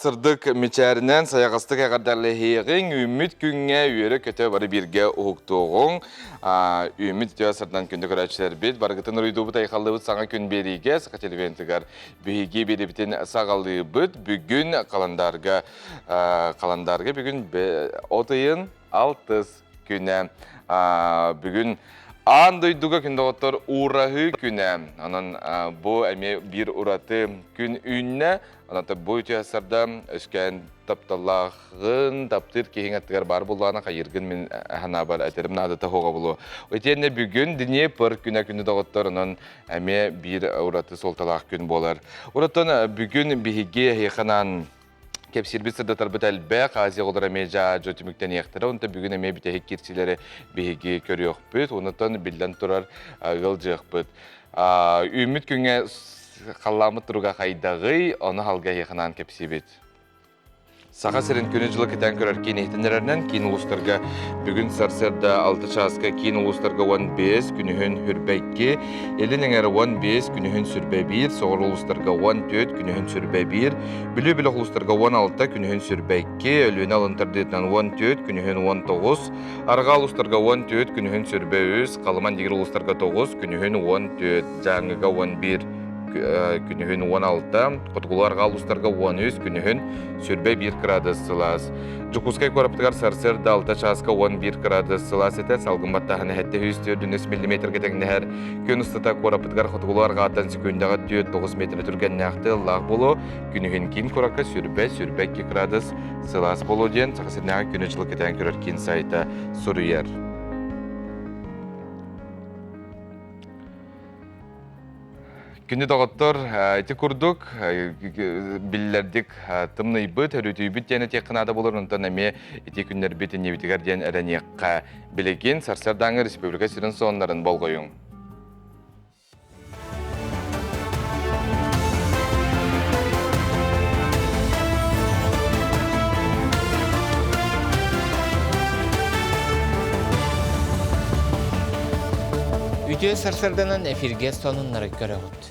сырдык мичээринэн сайаҕастык эҕэрдэлэһиэҕиҥ, үүммүт күҥҥэ үөрэ-көтө бары бииргэ уһуктуоҕуҥ. Үүммүт үтүө сырдан күндү көрөөччүлэрбит, барыгытын уруйдуубут, айхаллыыбыт саҥа күн биэриигэ Саха телевизионтыгар биһиги биэриибитин саҕалыыбыт. Бүгүн халандаарга халандаарга бүгүн от ыйын алтыс күнэ. Бүгүн аан дойдуга күн доҕоттор уураһыы күнэ. Онон бу эмиэ биир ураты күн үүннэ. Онон бу үтүө сарда өскөөн тапталлааҕын, таптыыр киһиҥ аттыгар баар буоллаҕына хайыыргын мин санаабар этэрим наадата суоҕа буолуо. Итиэннэ бүгүн Днепр күнэ күнү доҕоттор, онон эмиэ биир ураты суолталаах күн буолар. Ураттан бүгүн биһиги эһиэхэ анаан кэпсиирбит сырдатарбыт элбэх, Азия оҕолоро эмиэ дьаа-дьо түмүктэниэхтэрэ, онтон бүгүн эмиэ бүтэһик киирсиилэри биһиги көрүөхпүт, онтон биллэн турар ыалдьыахпыт. Үүммүт күҥҥэ халлааммыт туруга хайдаҕый, ону халга эһиэхэ анаан кэпсиибит. Саха сирин күнү-дьылы кэтээн көрөр киин иһитиннэрэринэн киин улуустарга бүгүн сарсыарда 6 чааска киин улуустарга 15, күнүһүн Хүрбэ 2, Илин эҥэр 15, күнүһүн Сүрбэ 1, соҕуруу улуустарга 14, күнүһүн Сүрбэ 1, Бүлүү бөлөх улуустарга 16, күнүһүн Сүрбэ 2, Өлүөнэ алын тардыытынан 14, күнүһүн 19, Арҕаа улуустарга 14, күнүһүн Сүрбэ 3, Халыман Дигир улуустарга 9, күнүһүн 14, Дьааҥыга 11, күнүһүн 16, Хотугулуу-Арҕаа улуустарга 13, күнүһүн сүрбэ 1 кыраадыс сылаас. Дьокуускай куораппытыгар сарсыарда 6 чааска 11 кыраадыс сылаас этэ, салгын баттааһына 704 миллиметргэ тэҥнэһэр. Күн устата куораппытыгар хотугулуу-арҕааттан секундаҕа 4-9 метр түргэннээх тыаллаах буолуо. Күнүһүн киин куоракка сүрбэ, сүрбэ 2 кыраадыс сылаас буолуо диэн Саха сиринээҕи күнү-дьылы кэтээн көрөр киин сайта суруйар. Күндү доҕоттор, ити курдук биллэрдик тымныйбыт, өрүтүйбүт диэн этиэххэ наада буолар, онтон эмиэ ити күннэрбит иннибитигэр диэн эрэниэххэ. Билигин сарсыардааҥҥы республика сирин сонуннарын болҕойуҥ. Үтүө сарсыарданан эфиргэ сонуннары көрөҕүт.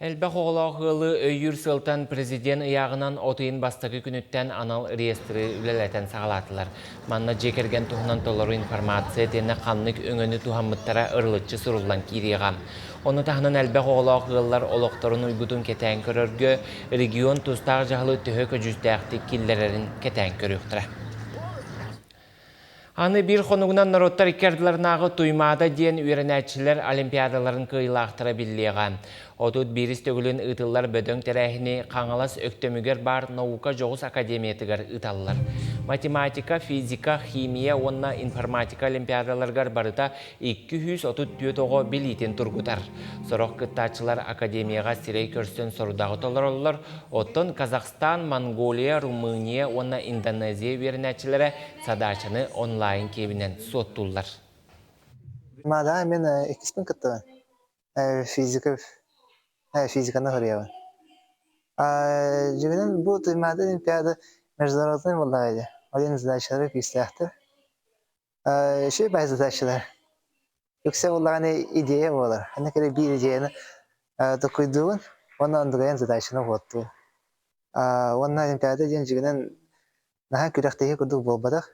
Элбэх оҕолоох ыалы өйүүр сыалтан президент ыйааҕынан от ыйын бастакы күнүттэн анал реестры үлэлэтэн саҕалаатылар. Манна дьиэ кэргэн туһунан толору информация итиэннэ ханнык өҥөнү туһаммыттара ырылыччы суруллан киириэҕэ. Ону таһынан элбэх оҕолоох ыаллар олохторун уйгутун кэтээн көрөргө регион тустаах дьаһалы төһө көдьүүстээхтик киллэрэрин кэтээн көрүөхтэрэ. Аны биир хонугунан норуоттар икки ардыларынааҕы Туймаада диэн үөрэнээччилэр олимпиадаларын кыайыылаахтара биллиэҕэ. 31 төгүлүн ыытыллар бөдөҥ тэрээһини Хаҥалас Өктөмүгэр баар наука дьоҕус академиятыгар ыыталлар. Математика, физика, химия уонна информатика олимпиадаларыгар барыта 234 оҕо билиитин тургутар. Сорох кыттааччылар академияҕа сирэй көрсөн сорудаҕы толороллор, оттон Казахстан, Монголия, Румыния уонна Индонезия үөрэнээччилэрэ садаачаны онлайн киэбинэн суоттууллар. Мада мен иккиспин кыттабын. Физика физиканы суруйабын. Дьиҥинэн бу Туймаада Олимпиада международный буоллаҕа дии. Ол задачалары күүстээхтэр. Үчүгэй баай задачалар. Үксэ буоллаҕына идея буолар. Аны кэлэ биир идеяны токуйдуубун уонна ондугайан задачаны уоттуубун. Уонна Олимпиада диэн дьиҥинэн наһаа күрэхтэһии курдук буолбатах.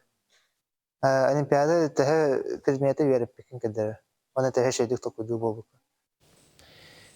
Олимпиада төһө предмети үөрэппиккин көрдөрөр. Уонна төһө үчүгэйдик толкуйдуур буолбуккун.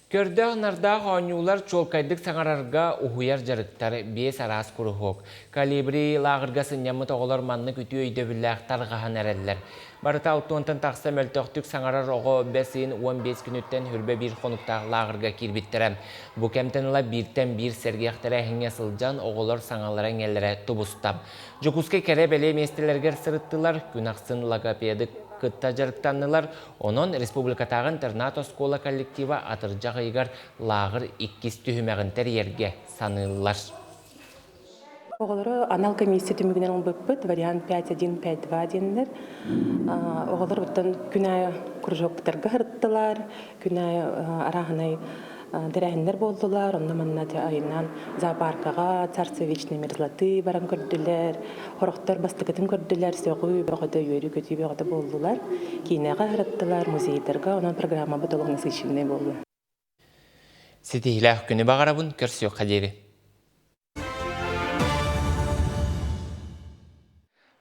Көрдөөх-нардаах оонньуулар чуолкайдык саҥарарга уһуйар дьарыктар, биэс араас куруһуок. Калибри лааҕырга сынньаммыт оҕолор маннык үтүө өйдөбүллээх тарҕаһан эрэллэр. Барыта алтыонтан тахса мөлтөхтүк саҥарар оҕо бэс ыйын 15 күнүттэн хүрбэ биир хонуктаах лааҕырга киирбиттэрэ. Бу кэмтэн ыла бииртэн биир сэргэх тэрээһиҥҥэ сылдьан оҕолор саҥалара-иҥэлэрэ тубуста. Дьокуускай кэрэ-бэлиэ миэстэлэригэр сырыттылар, күн ахсын логопеды кытта дьарыктаннылар. Онон республикатааҕы интернат-оскуола коллектива атырдьах ыйыгар лааҕыр иккис түһүмэҕин тэрийэргэ саныыллар. Оҕолору анал комиссия түмүгүнэн ылбыппыт, вариант 5.1, 5.2 диэннэр. Оҕолор оттон күн аайы кружоктарга сырыттылар, күн аайы арааһынай тэрээһиннэр буоллулар, онно-манна айынан зоопаркаҕа Царство вечной мерзлоты баран көрдүлэр, сорохтор бастакытын көрдүлэр, сөҕүү бөҕөтө, үөрүү-көтүү бөҕөтө буоллулар. Киинэҕэ сырыттылар, музейдарга, онон программабыт олох насыщенный буолла. Ситиһиилээх күнү баҕарабын, көрсүөххэ диэри.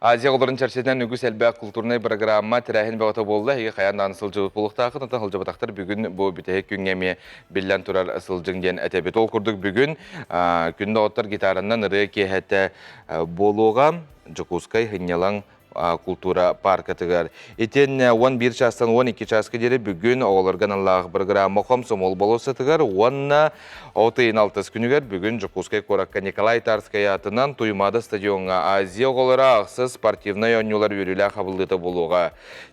Азия оҕолорун чэрчитинэн үгүс элбэх култуурунай бырагыраамма тэрээһин бөҕөтө буолла. Эһиги хайаан даҕаны сылдьыбыт буолуохтааххыт, онтон сылдьыбатахтар бүгүн бу бүтэһик күҥҥэ эмиэ биллэн турар сылдьыҥ диэн этэбит. Ол курдук бүгүн күн доҕоттор гитаранан ырыа киэһэтэ буолуоҕа. Дьокуускай сынньалаҥ култуура пааркатыгар. Итиэннэ 11 чаастан 12 чааска диэри бүгүн оҕолорго аналлаах бырагыраамма Хомсомол болуоссатыгар уонна от ыйын алтыс күнүгэр бүгүн Дьокуускай куоракка Николай Тарскай аатынан Туймаада стадиоҥҥа Азия оҕолоро ахсыс спортивнай оонньуулар үөрүүлээх хабыллыыта буолуоҕа.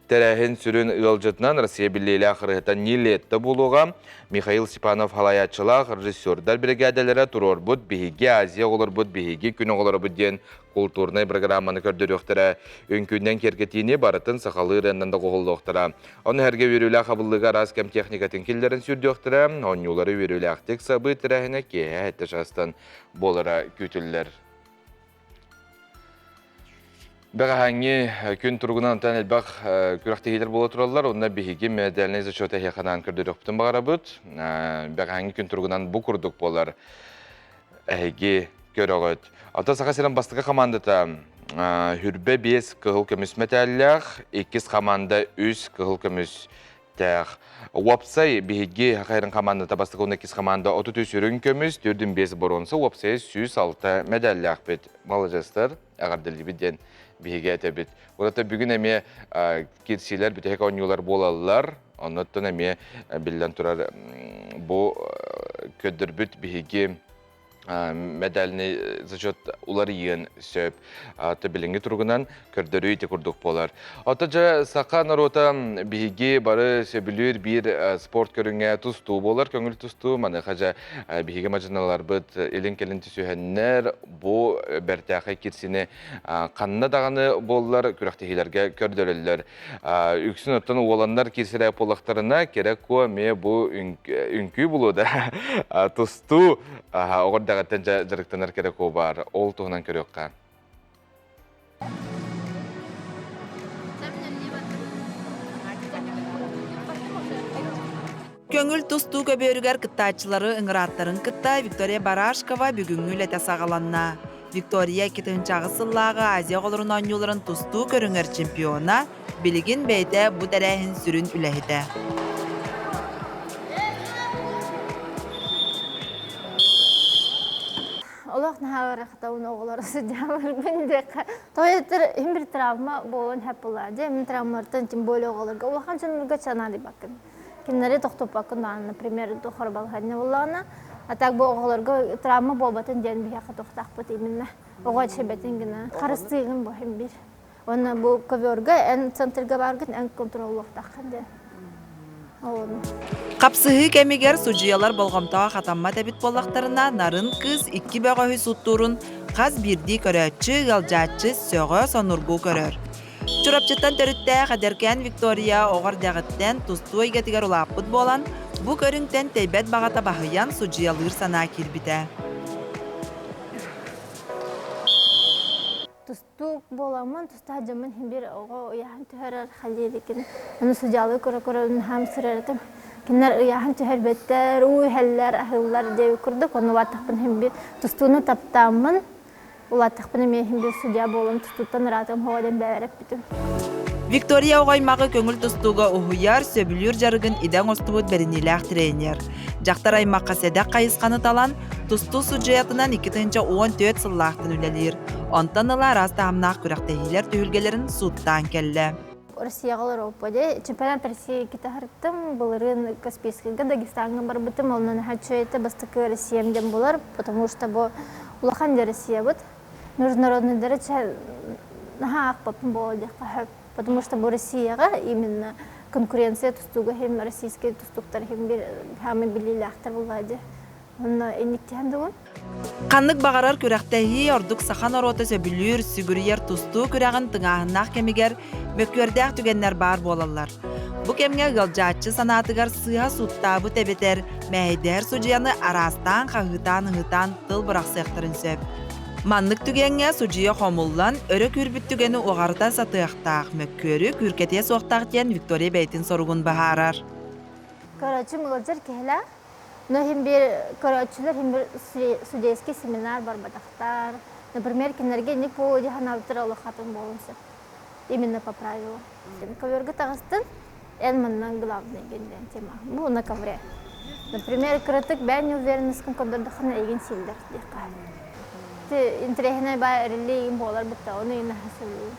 Тэрээһин сүрүн ыалдьытынан Россия биллиилээх ырыаһыта Нилетта буолуоҕа. Михаил Степанов салайааччылаах режиссердар биригээдэлэрэ туруорбут «Биһиги Азия оҕолорбут, биһиги күн оҕолоробут» диэн култуурунай программаны көрдөрүөхтэрэ, үҥкүүнэн киэргэтиини барытын сахалыы ырыаннан доҕуһуллуохтара. Ону сэргэ үөрүүлээх хабыллыыга араас кэм техникатын киллэрэн сүүрдүөхтэрэ, оонньуулары үөрүүлээхтик сабыы тэрээһинэ киэһэ сэттэ чаастан буолара күүтүллэр. Бэҕэһээҥҥи күн туругунан онтон элбэх күрэхтэһиилэр буола тураллар. Онно биһиги медальнай зачет эһиэхэ анаан көрдөрүөхпүтүн баҕарабыт. Бэҕэһээҥҥи күн туругунан бу курдук буолар. Эһиги көрөҕүт. Оттон Саха сирин бастакы хамаандата Хүрбэ биэс кыһыл көмүс мэтээллээх, иккис хамаанда үс кыһыл көмүстээх. Уопсай биһиги Саха сирин хамаандата бастакы уонна иккис хамаанда 33 үрүҥ көмүс, 45 боруонса, уопсайа 106 мэдээллээхпит. Маладьыастар, эҕэрдэлиибит диэн биһиги этэбит. Ураты бүгүн эмиэ киирсиилэр, бүтэһик оонньуулар буолаллар. Оннуттан эмиэ биллэн турар бу көрдөрбүт биһиги медальный зачет уларыйыан сөп. Билиҥҥи туругунан көрдөрүү ити курдук буолар. Ото дьэ саха норуота биһиги бары сөбүлүүр биир спорт көрүҥэ тустуу буолар, көҥүл тустуу. Маныаха дьэ биһиги мадьыналарбыт илин-кэлин түсүһэннэр бу бэртээхэй кирсини ханна даҕаны буоллар күрэхтэһиилэргэ көрдөрөллөр. Үксүн оттон уоланнар киирсэрэ буоллахтарына, кэрэ куо эмиэ бу үҥкүү булуо да тустуу оҕо эрдэҕиттэн дьарыктанар кэрэ куо баар. Ол туһунан көрүөххэ. Көҥүл тустуу көбүөрүгэр кыттааччылары ыҥырааттарын кытта Виктория Барашкова бүгүҥҥү үлэтэ саҕаланна. Виктория 2008 сыллааҕы Азия оҕолорун оонньууларын тустуу көрүҥэр чемпиона, билигин бэйэтэ бу тэрээһин сүрүн үлэһитэ. Олох наһаа ыарахатабын оҕолору сылдьаабарбын диэххэ. Тоҕо иһин бір травма буолан хэп буолаа. Дьэ, мин травмалартан тем более оҕолорго улахан дьоннорго санаадыйбаккын. Кинилэри тохтоппоккун даҕаны, например, дохор балаһыанньа буоллаҕына. А так бу оҕолорго травма буолбатын диэн биһиэхэ туохтаахпыт именно. Оҕо эчэйбэтин гына. Харыстыыгын бу иһин биир. Уонна бу коверга эн центрга бааргын эн контроллуохтааххын диэн. Хапсыһыы кэмигэр судьуйалар болҕомтоҕо хатаммат эбит буоллахтарына, нарын кыыс икки бөҕөһү суттуурун хас биирдии көрөөччү, ыалдьааччы сөҕө, сонургуу көрөр. Чурапчыттан төрүттээх эдэркээн Виктория оҕо эрдэҕиттэн тустуу эйгэтигэр улааппыт буолан, бу көрүҥтэн тэйбэт баҕата баһыйан судьуйалыыр санаа киирбитэ. Тустуук буоламмын, тустаах дьоммун иһин биир оҕо ыйааһын түһэрэр халиэликин. Ону судьалыы көрө-көрө наһаа сырарытым. Кинилэр ыйааһын түһэрбэттэр, уу иһэллэр, аһыыллар диэбит курдук. Ону улааттахпын иһин биир тустууну таптааммын, улааттахпын эмиэ иһин биир судья буолан тустууттан ыраатыам суоҕа диэн бэйэбэр эппитим. Виктория оҕо аймаҕы көҥүл тустууга уһуйар, сөбүлүүр дьарыгын идэ оҥостубут бэриниилээх тренер. Дьахтар аймахха сэдэх хайысханы талан, тустуу судьуйатынан 2014 сыллаахтан үлэлиир. Онтон ыла араас таһымнаах күрэхтэһиилэр түһүлгэлэрин сууттаан кэллэ. Россияҕа олороппо дии. Чемпионат России кытаһыртым. Былырыын Каспийскайга Дагестаҥҥа барбытым. Онон наһаа үчүгэй этэ. Бастакы Россиям диэн буолар, потому что бу улахан да Россиябыт. Международныйдары наһаа аахпаппын буолуо диэххэ сөп. Потому что бу Россияҕа именно конкуренция тустууга иһин российскай тустууктар иһин бир самый билиилээхтэр буоллаҕа дии. Онно инниктиһэн дугун. Ханнык баҕарар күрэхтэһии ордук саха норуота сөбүлүүр, сүгүрүйэр тустуу күрэҕин тыҥааһыннаах кэмигэр мөккүөрдээх түгэннэр баар буолаллар. Бу кэмҥэ ыалдьааччы санаатыгар сыыһа сууттаабыт эбэтэр мэһэйдэһэр судьуйаны араастаан хаһыытаан-ыһыытаан тыл бырахсыахтарын сөп. Маннык түгэҥҥэ судьуйа хомуллан, өрө күүрбүт түгэни уҕарыта сатыахтаах, мөккүөрү күүркэтиэ суохтаах диэн Виктория бэйэтин соругун быһаарар. Көрөөччүм ыалдьар киһилээх. Но иһин биир көрөөччүлэр иһин бир судейский семинар барбатахтар. Например, кинилэргэ инник буолуо дии санаабыттара олох атын буолуон сөп. Именно по правилу. Коверга таҕыстын, эн манна главный диэн тема. Бу на ковре. Например, кыратык бэйэн неуверенностькын көрдөрдөххүнэ эйигин сииллэр диэххэ. Ты интэриэһинэй баа эриллии игин буолар бытта, ону игин наһаа сөбүлүүбүн.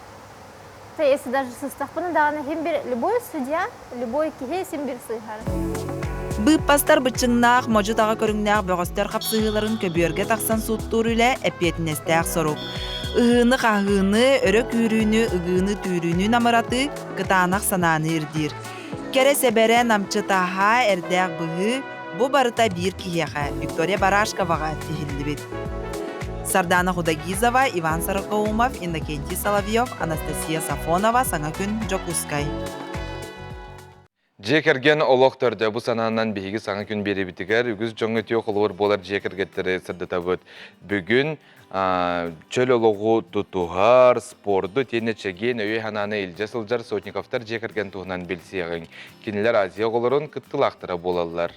Ты если даже сыстахпына даҕаны син бир любой судья, любой киһи син бир сыыһар. Быыппастар быччыҥнаах, модьу-таҕа көрүҥнээх бөҕөстөр хапсыһыыларын көбүөргэ тахсан сууттуур үлэ эппиэтинэстээх сорук. Ыһыыны-хаһыыны, өрө күүрүүнү, ыгыыны-түүрүүнү намыратыы кытаанах санааны ирдиир. Кэрэ сэбэрэ, намчытаһа, эрдээх быһыы бу барыта биир киһиэхэ Виктория Барашковаҕа тиһиллибит. Сардана Худогизова, Иван Сорокоумов, Иннокентий Соловьев, Анастасия Сафонова, Саҥа күн, Дьокуускай. Дьиэ кэргэн олох төрдө бу санаанан биһиги саҥа күн биэриибитигэр үгүс дьоҥҥо үтүө холобур буолар дьиэ кэргэттэри сырдатабыт. Бүгүн чөл олоҕу тутуһар, спорду итиэннэ чэгиэн өйү-санааны илдьэ сылдьар Сотниковтар дьиэ кэргэн туһунан билсиэҕиҥ. Кинилэр Азия оҕолорун кыттыылаахтара буолаллар.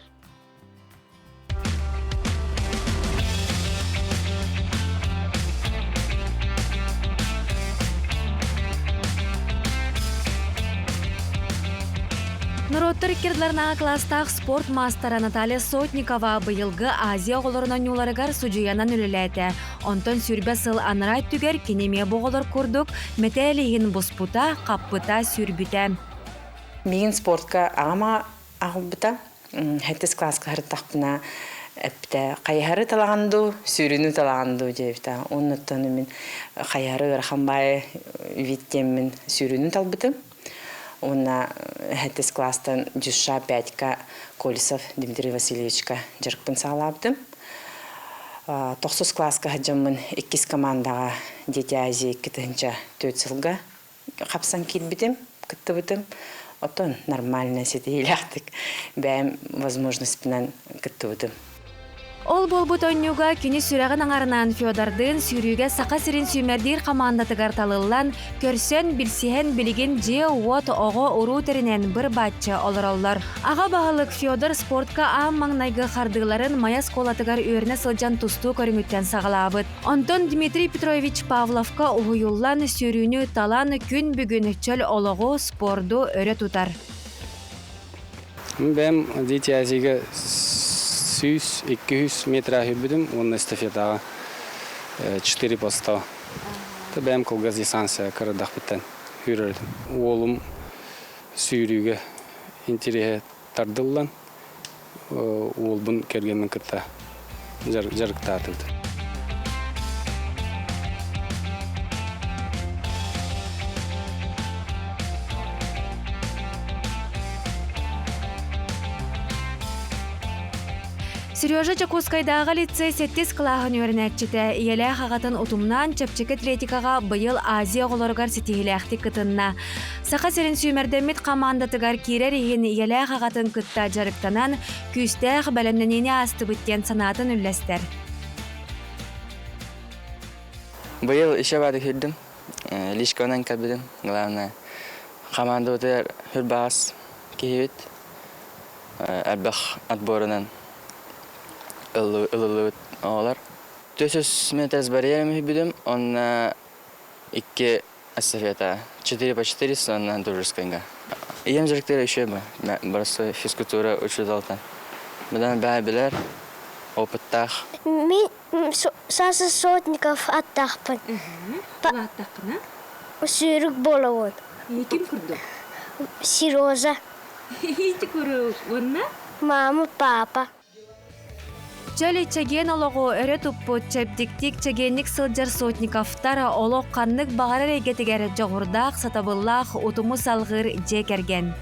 Норуоттар иккердларынааҕы кылаастаах спорт маастара Наталья Сотникова быйылгы Азия оҕолорун оонньууларыгар судьуйанан үлэлээтэ. Онтон сүүрбэ сыл анараа өттүгэр кини эмиэ бу оҕолор курдук мэтээл иһин буспута, хаппыта, сүүрбүтэ. Миигин спортка аҕам аҕалбыта. Сэттис кылааска сырыттахпына эппитэ хайыһары талаҕын дуу, сүүрүүнү талаҕын дуу диэбитэ. Оннуттан мин хайыһары ыарахан баайы вид диэммин сүүрүүнү талбытым. Уонна сэттис кылаастан Дюша пятька Колесов Дмитрий Васильевичка дьарыкпын саҕалаабытым. Тохсус кылааска сылдьаммын иккис командаҕа Дети Азии 2004 сылга хапсан киирбитим, кыттыбытым. Оттон нормально ситиһиилээхтик бэйэм возможностьпынан кыттыбытым. Ол буолбут оонньууга кини сүрэҕин аҥарынан Федордыын сүүрүүгэ Саха сирин сүүмэрдиир хамаандатыгар талыллан, көрсөн, билсиһэн билигин дьиэ-уот, оҕо-уруу тэринэн быр-бааччы олороллор. Аҕа баһылык Федор спортка аан маҥнайгы хардыыларын Майа оскуолатыгар үөрэнэ сылдьан тустуу көрүҥүттэн саҕалаабыт. Онтон Дмитрий Петрович Павловка уһуйуллан, сүүрүүнү талан, күн бүгүн чөл олоҕу, спорду өрө тутар. Бэйэм Дети Азияга 100-200 метр жүрбүтүм уонна эстафетаҕа 4 поста. Бэйэм кылгас дистанция кырдахпыттан үүрэрдим. Уолум сүүрүүгэ интириэһэ тардыллан, уолбун кэргэммин кытта дьарыктаатыбыт. Сережа Дьокуускайдааҕы лицей сэттис кылааһын үөрэнээччитэ, ийэлээх аҕатын утумнаан чэпчэки атлетикаҕа быйыл Азия оҕолоругар ситиһиилээхтик кытынна. Саха сирин сүүмэрдэммит хамаандатыгар киирэр иһин ийэлээх аҕатын кытта дьарыктанан, күүстээх бэлэмнэниини аастыбыт диэн санаатын үллэстэр. Быйыл еще бары киирдим. Личканан кэлбитим. Главное, командабытыгар хүрбаас киһибит. Элбэх отборунан ылыллыбыт оҕолор. Төсөс метр с барьером үһүбүтүм. Онно икки эстафета 4 по 400 на дружескайга. Ийэм дьарыктыыра еще бы, простой физкультура учууталтан. Быдан баа билэр, опыттаах. Мин Саша Сотников аттаахпын. Улааттаххына? Сүүрүк буолабын. Ким курдук? Сережа. Ити курдук. Уонна? Мама, папа. Чөл чэгиэн олоҕу өрө туппут, чэбдиктик, чэгиэнник сылдьар Сотниковтар олох ханнык баҕарар эйгэтигэр дьоҕурдаах, сатабыллаах утуму салҕыыр дьиэ кэргэн.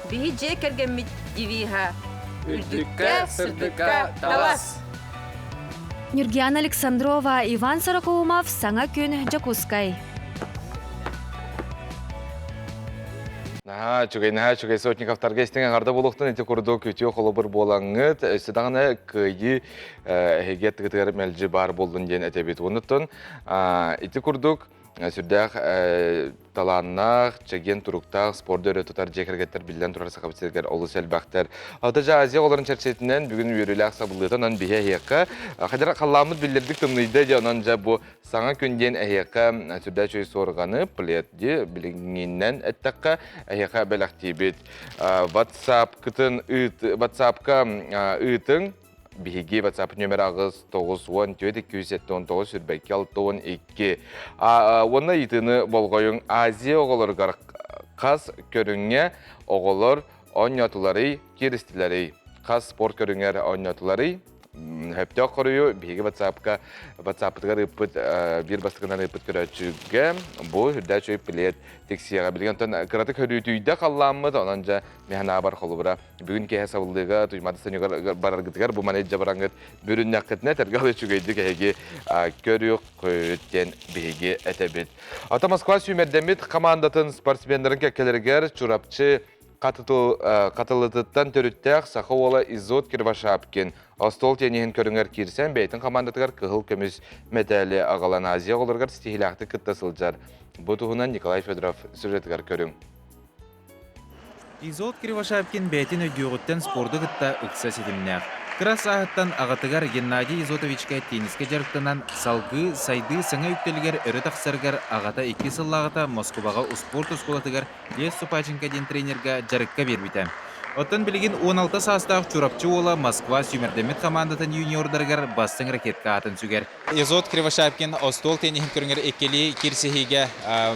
Биһи дьиэ кэргэммит девиһа «Үрдүккэ, сырдыкка талас!» Нюргиана Александрова, Иван Сорокоумов, Саҥа күн, Дьокуускай. Наһаа үчүгэй, наһаа үчүгэй Сотниковтарга истиҥ эҕэрдэ буолуохтун ити курдук үтүө холобур буолаҥҥыт, өссө даҕаны кыайыы эһиги аттыгытыгар мэлдьи баар буоллун диэн этэбит. Оннуттан ити курдук. Сүрдээх талааннаах, чэгиэн туруктаах, спорду өрө тутар дьиэ кэргэттэр биллэн турар Сахабыт сиригэр олус элбэхтэр. Алта дьэ Азия оҕолорун чэрчитинэн бүгүн үөрүүлээх сабыллыыта онон биһи эһиэхэ хадьара халлааммыт биллэрдик тымныйда дьэ онон дьэ бу саҥа күн диэн эһиэхэ сүрдээх үчүгэй суорҕаны плед ди билиҥҥинэн эттэххэ эһиэхэ бэлэхтиибит. WhatsApp-кытын ыыт WhatsApp-ка ыытыҥ Биһиги WhatsApp нүөмэр 8 94 279 22 62. Уонна ыйытыыны болҕойуҥ Азия оҕолоругар хас көрүҥҥэ оҕолор оонньоотуларый, кииристилэрий? Хас спорт көрүҥэр оонньоотуларый? Сөптөөх хоруйу биһиги WhatsApp-ка WhatsApp-ытыгар ыыппыт биир бастакынан ыыппыт көрөөччүгэ бу үрдээ үчүгэй плед тиксиэҕэ. Билигин онтон кыратык хөрүүтүйдэ халлааммыт, онон дьэ миһэн аабар холобура Бүгүн киэһэ сабыллыыга Туймаада стадионугар бараргытыгар бу маны илдьэ бараҥҥыт бүрүннэххитинэ тэргэ үчүгэйдик эһиги көрүөххүт диэн биһиги этэбит. Ата Москва сүүмэрдэммит хамаандатын спортсменнарын кэккэлэригэр Чурапчы Хатылытыттан төрүттээх саха уола Изот Кривошапкин остуол тенниһин көрүҥэр киирсэн бэйэтин хамаандатыгар кыһыл көмүс мэтээли аҕалан Азия оҕолоругар ситиһиилээхтик кытта сылдьар. Бу туһунан Николай Федоров сюжетыгар көрүҥ. Изот Кривошапкин бэйэтин өйдүөҕүттэн спорду кытта ыкса ситимнээх. Кыра сааһыттан аҕатыгар Геннадий Изотовичка теннискэ дьарыктанан, салгыы сайдыы саҥа үктэлигэр өрө тахсарыгар аҕата икки сыллааҕыта Москубаҕа успуорт оскуолатыгар Лев Супаченко диэн тренергэ дьарыкка биэрбитэ. Оттон билигин 16 саастаах Чурапчы уола Москва сүүмэрдэммит хамаандатын юниордарыгар бастыҥ ракетка аатын сүгэр. Изот Кривошапкин остуол тенниһин көрүҥэр иккилии киирсиһиигэ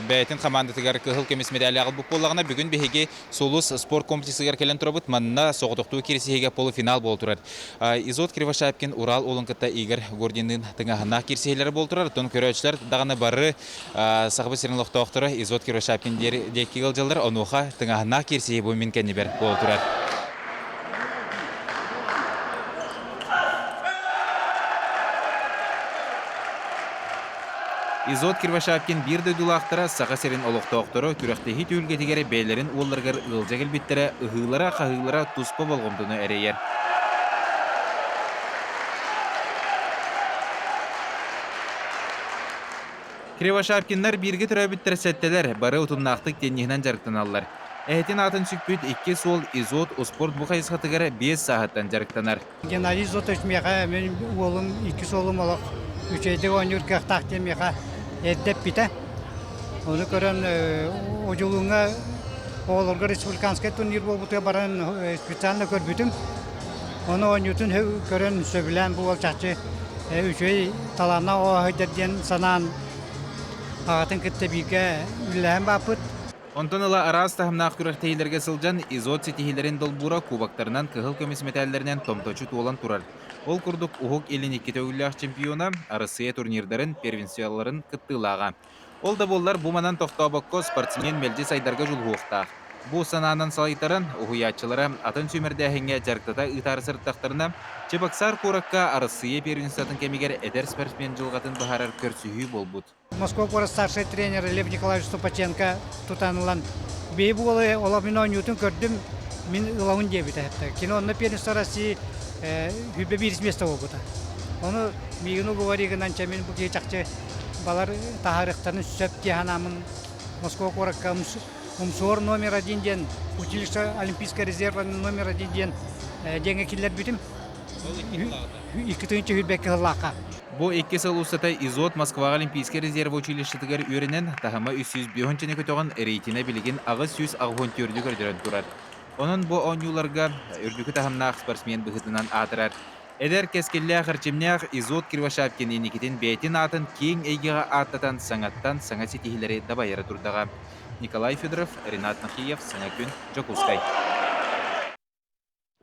бэйэтин хамаандатыгар кыһыл көмүс медали аҕалбыт буоллаҕына, бүгүн биһиги Сулус спорт комплексыгар кэлэн турабыт. Манна соҕотохтуу киирсиһиигэ полуфинал буола турар. Изот Кривошапкин Урал уолун кытта Игорь Гординныын тыҥааһыннаах киирсиһиилэрэ буола турар. Оттон көрөөччүлэр даҕаны бары Сахабыт сирин олохтоохторо Изот Кривошапкин диэки ыалдьаллар. Онуоха тыҥааһыннаах киирсиһии бу мин кэннибэр буола турар. Изот Кривошапкин биир дойдулаахтара Саха сирин олохтоохторо күрэхтэһии түһүлгэтигэр бэйэлэрин уолларыгар ыалдьа кэлбиттэрэ ыһыылара-хаһыылара туспа болҕомтону эрэйэр. Кривошапкиннар бииргэ төрөөбүттэр сэттэлэр, бары утумнаахтык тенниһинэн дьарыктаналлар. Эһэтин аатын сүкпүт икки суол Изот успуорт бу хайысхатыгар биэс сааһыттан дьарыктанар. Геннадий Изотович миэхэ мин уолум икки суолум олох үчүгэйдик оонньуур кыахтаах диэн миэхэ эрдэ эппитэ. Ону көрөн Одьулууҥҥа оҕолорго республиканскай турнир буолбутугар баран специально көрбүтүм. Ону оонньуутун көрөн сөбүлээн бу уол чахчы үчүгэй талааннаах оҕо сылдьар диэн санаан аҕатын кытта бииргэ үлэлэһэн бааппыт. Онтон ыла араас таһымнаах күрэхтэһиилэргэ сылдьан Изот ситиһиилэрин долбуура кубоктарынан кыһыл көмүс мэтээллэринэн томточу туолан турар. Ол курдук Уһук Илин икки төгүллээх чемпиона, Арассыыйа турнирдарын, первенстволарын кыттыылааҕа. Ол да буоллар бу манан тохтообокко спортсмен мэлдьи сайдарга дьулуһуохтаах. Бу санаанан салайтаран, уһуйааччылара атын сүүмэрдээһиҥҥэ дьарыктата ыытаары сырыттахтарына, Чебоксар куоракка Арассыыйа первенствотын кэмигэр эдэр спортсмен дьылҕатын быһаарар көрсүһүү буолбут. Москва куорат старшай тренер Лев Николаевич Ступаченко тутан ылан, бэйи буолай олох мин оонньуутун көрдүм, мин ылабын диэбитэ. Кини онно первенство России сүүрбэ биирис место буолбута. Ону миигин уговоригынан гынан, чэ мин бу киһи чахчы балар таһаарыахтарын сөп дии санааммын Москва куоракка Умсуор номер один диэн училище Олимпийская резерва номер один диэн диэҥҥэ киллэрбитим. Икки тыһыынча сүүрбэккэ сыллаахха. Бу икки сыл устата Изот Москваҕа Олимпийскай резерв училищетыгар үөрэнэн, таһыма 305 көтөҕөн, рейтинэ билигин 884 көрдөрөн турар. Онон бу оонньууларга үрдүкү таһымнаах спортсмен быһыытынан аатырар. Эдэр кэскиллээх эрчимнээх Изот Кривошапкин инникитин бэйэтин аатын киэҥ эйгэҕэ ааттатан саҥаттан саҥа ситиһиилэри дабайара турдаҕа. Николай Федоров, Ренат Нахиев, Саҥа күн, Дьокуускай.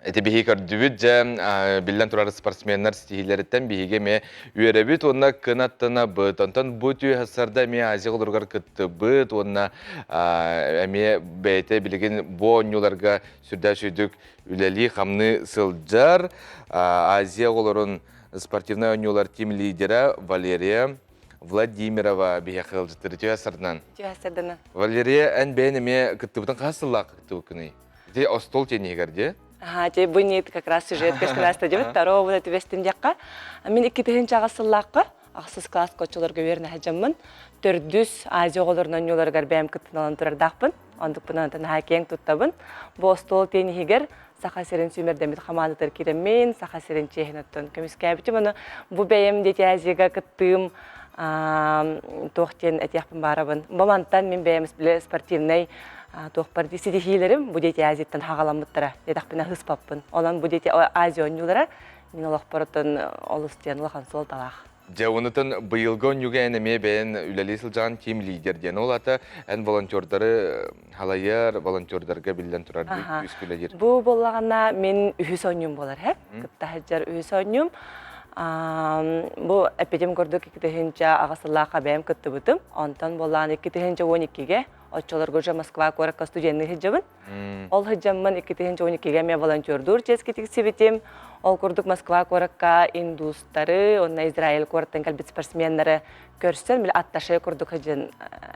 Ити биһиги көрдүбүт дьэ биллэн турар спортсменнар ситиһиилэриттэн биһиги эмиэ үөрэбит уонна кынаттанабыт. Онтон бу түө сарда эмиэ Азия оҕолоругар кыттыбыт уонна эмиэ бэйэтэ билигин бу оонньууларга сүрдээх үчүгдүк үлэлии-хамныы сылдьар Азия оҕолорун спортивнай оонньуулар тим-лидера Валерия Владимирова биһиэхэ ыалдьыттыр. Үтүө сарданан. Үтүө сарданан. Валерия, эн бэйэн эмиэ кыттыбытын хас сыллаах кыттыбыккыный? Ити остуол тенниһигэр дии? Аха, те бу нет как раз сюжет көстүнэ астадыбыт, второго вот түбэстин диэххэ. Мин икки тыһыынчаҕа сыллаахха. Ахсыс класска оччолорго үөрэнэ сылдьаммын, төрдүс Азия оҕолорун оонньууларыгар бэйэм кыттыналан турардаахпын. Онтукпунан наһаа киэҥ туттабын. Бу остуол тиэньиһигэр Саха сирин сүүмэрдэммит хамаандатыгар киирэммин, Саха сирин чиэһин оттон көмүскээбитим. Ону бу бэйэм Дети Азияга кыттыым туох диэн этиэхпин баарабын. Бу мантан мин бэйэм спортивнай туохпар ситиһиилэрим бу Дети Азияттан хаҕаламмыттара диэтэхпинэ ыспаппын. Онон бу Дети Азия оонньуулара мин олохпор оттон олус диэн улахан суолталаах. Дьэ, онутун быйылгы оонньууга эн эмиэ бэйэн үлэлии сылдьаҕын тим лидер диэн. Ол аата эн волонтердары халайар, волонтердарга биллэн турар күүскэ үлэлиир. Бу буоллаҕына мин үһүс оонньуум буолар, һэ? Кытта сылдьар үһүс оонньуум. Бу эппитим курдук 2008 сыллаахха бэйэм кыттыбытым. Онтон буоллаҕына 2012-гэ оччолорго уже Москва куоракка студенныы сылдьабын. Ол сылдьаммын 2012-гэ эмиэ волонтердуур чиэски тиксибитим. Ол курдук Москва куоракка индустары уонна Израиль куораттан кэлбит спортсменнары көрсөн, били атташе курдук сылдьан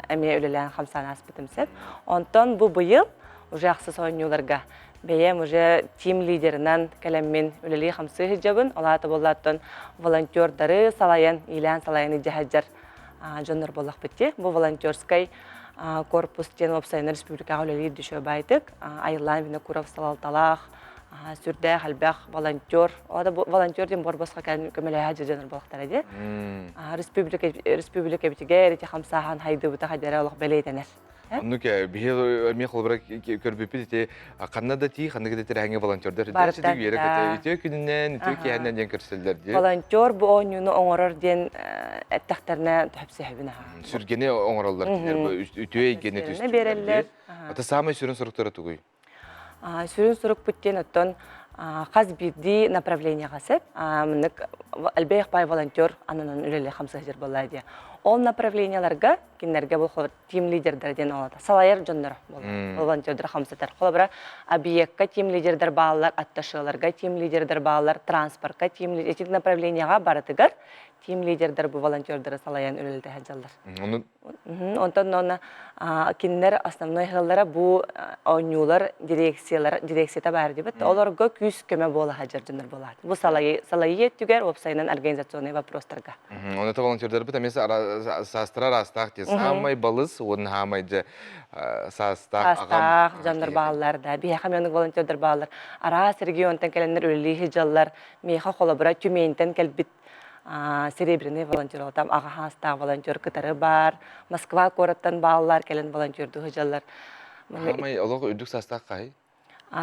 эмиэ үлэлээн хамсаан ааспытым сөп. Онтон бу быйыл уже ахсыс оонньууларга бэйэм уже тим лидерынан кэлэммин үлэлии хамсыы сылдьабын. Ол аата буоллааттан волонтердары салайан, иилээн салайан илдьэ сылдьар дьоннор буоллахпыт дии. Бу волонтерскай корпус диэн уопсайынан республикаҕа үлэлиир дешевайтык Айыллаан Винокуров салалталаах сүрдээх элбэх волонтер волонтер диэн борбосхо кэлэн көмөлөһө дьоннор буолахтара дии. Республика республикабитигэр ити хамсааһын хайдыбыта хайдара олох бэлиэтэнэр. Оннук биһи эмиэ холобура көрбүппүт ити ханна да тии ханнык да тэрээһиҥҥэ волонтердар үтүө үөрэ көтө үтүө күнүнэн үтүө киэһэнэн диэн көрсөллөр дии. Волонтер бу оонньууну оҥорор диэн эттэхтэринэ төһөпсөһөбүн аха. Сүргэни оҥороллор кинилэр үтүө эйгэни түстүүллэр берэллэр. Ата саамай сүрүн соруктара тугуй? Сүрүн сорукпут диэн оттон хас биирдии направлениеҕа сөп. Маннык элбэх баай волонтер ананан үлэлии хамсыһар буолла диye. Ол направлениеларга кинилэргэ бұл тим лидердер диэн олата салайар дьонноро волонтердор хамсатар. Холобура, объекка тим лидердер бааллар, атташыаларга тим лидердер бааллар, транспортка тим эти направлениеҕа барытыгар тим лидердер бу волонтердары салайан үлэлэтэ сылдьаллар. Онтон онно кинилэр основной ыаллара бу оонньуулар дирекциялар дирекцията баар дибит. Олорго күүс көмө буола сылдьар дьоннор буолаат. Бу салайыы салайыы өттүгэр уопсайынан организационный вопростарга. Оны волонтердарбыт эмиэ саастара араастаах диye. Саамай балыс уонна хаамай дьэ саастаах Саастаах дьоннор бааллар да. Биһиэхэ эмиэ волонтердар бааллар. Араас регионтан кэлэннэр үлэлии сылдьаллар. Миэхэ холобура Тюментэн кэлбит Серебряный волонтер там аҕа хаастаах волонтер кытары баар. Москва куораттан бааллар кэлэн волонтердуу сылдьаллар. Хаамай олох үрдүк саастаах хаһый?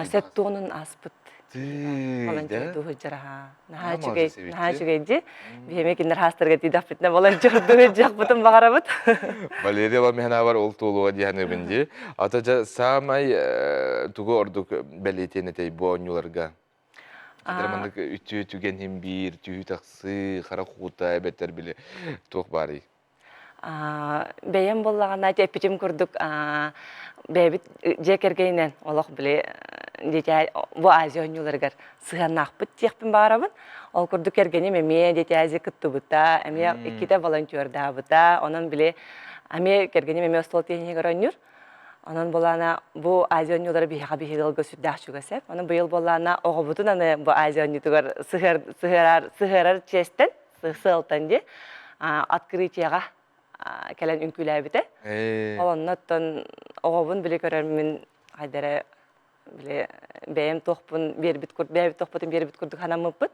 Сеттуонун ааспыт волонтердуу сылдьар наһаа үчүгэй наһаа үчүгэй дии. Биһиэми кинилэр хаастарга тиийдэхпитинэ волонтердуу сылдьыахпытын баҕарабыт. Валерия Ламиханабар ол туолуга диэханыбын дии. Ата дьэ саамай тугу ордук бэлиэтиэн этэй бу оонньууларга? Хадара маннык үтүө түгэн иһин биир түһүү тахсыы, хара хуута эбэтэр били туох баарый? Бэйэм буоллаҕына эппитим курдук бэйэбит дьиэ кэргэнинэн олох били дитя бу Азия оонньууларыгар сыһыаннаахпыт диэхпин баҕарабын. Ол курдук кэргэним эмиэ Дети Азии кыттыбыта, эмиэ иккитэ волонтердаабыта. Онон били эмиэ кэргэним эмиэ остуол тиэхиньигэр оонньуур. Онон буолаана бу Азия оонньуулара биһиэхэ биһиги ыалга сүрдээх чугас эп. Онон быйыл буоллаана оҕобутун аны бу Азия оонньуутугар сыһыар, сыһыарар, сыһыарар чиэстэн, сыалтан дии, открытиеҕа кэлэн үҥкүүлээбитэ. Ол оннуттан оҕобун били көрөрмүн хайдара били бэйэм туохпун биэрбит бэйэбит туохпутун биэрбит курдук санаммыппыт.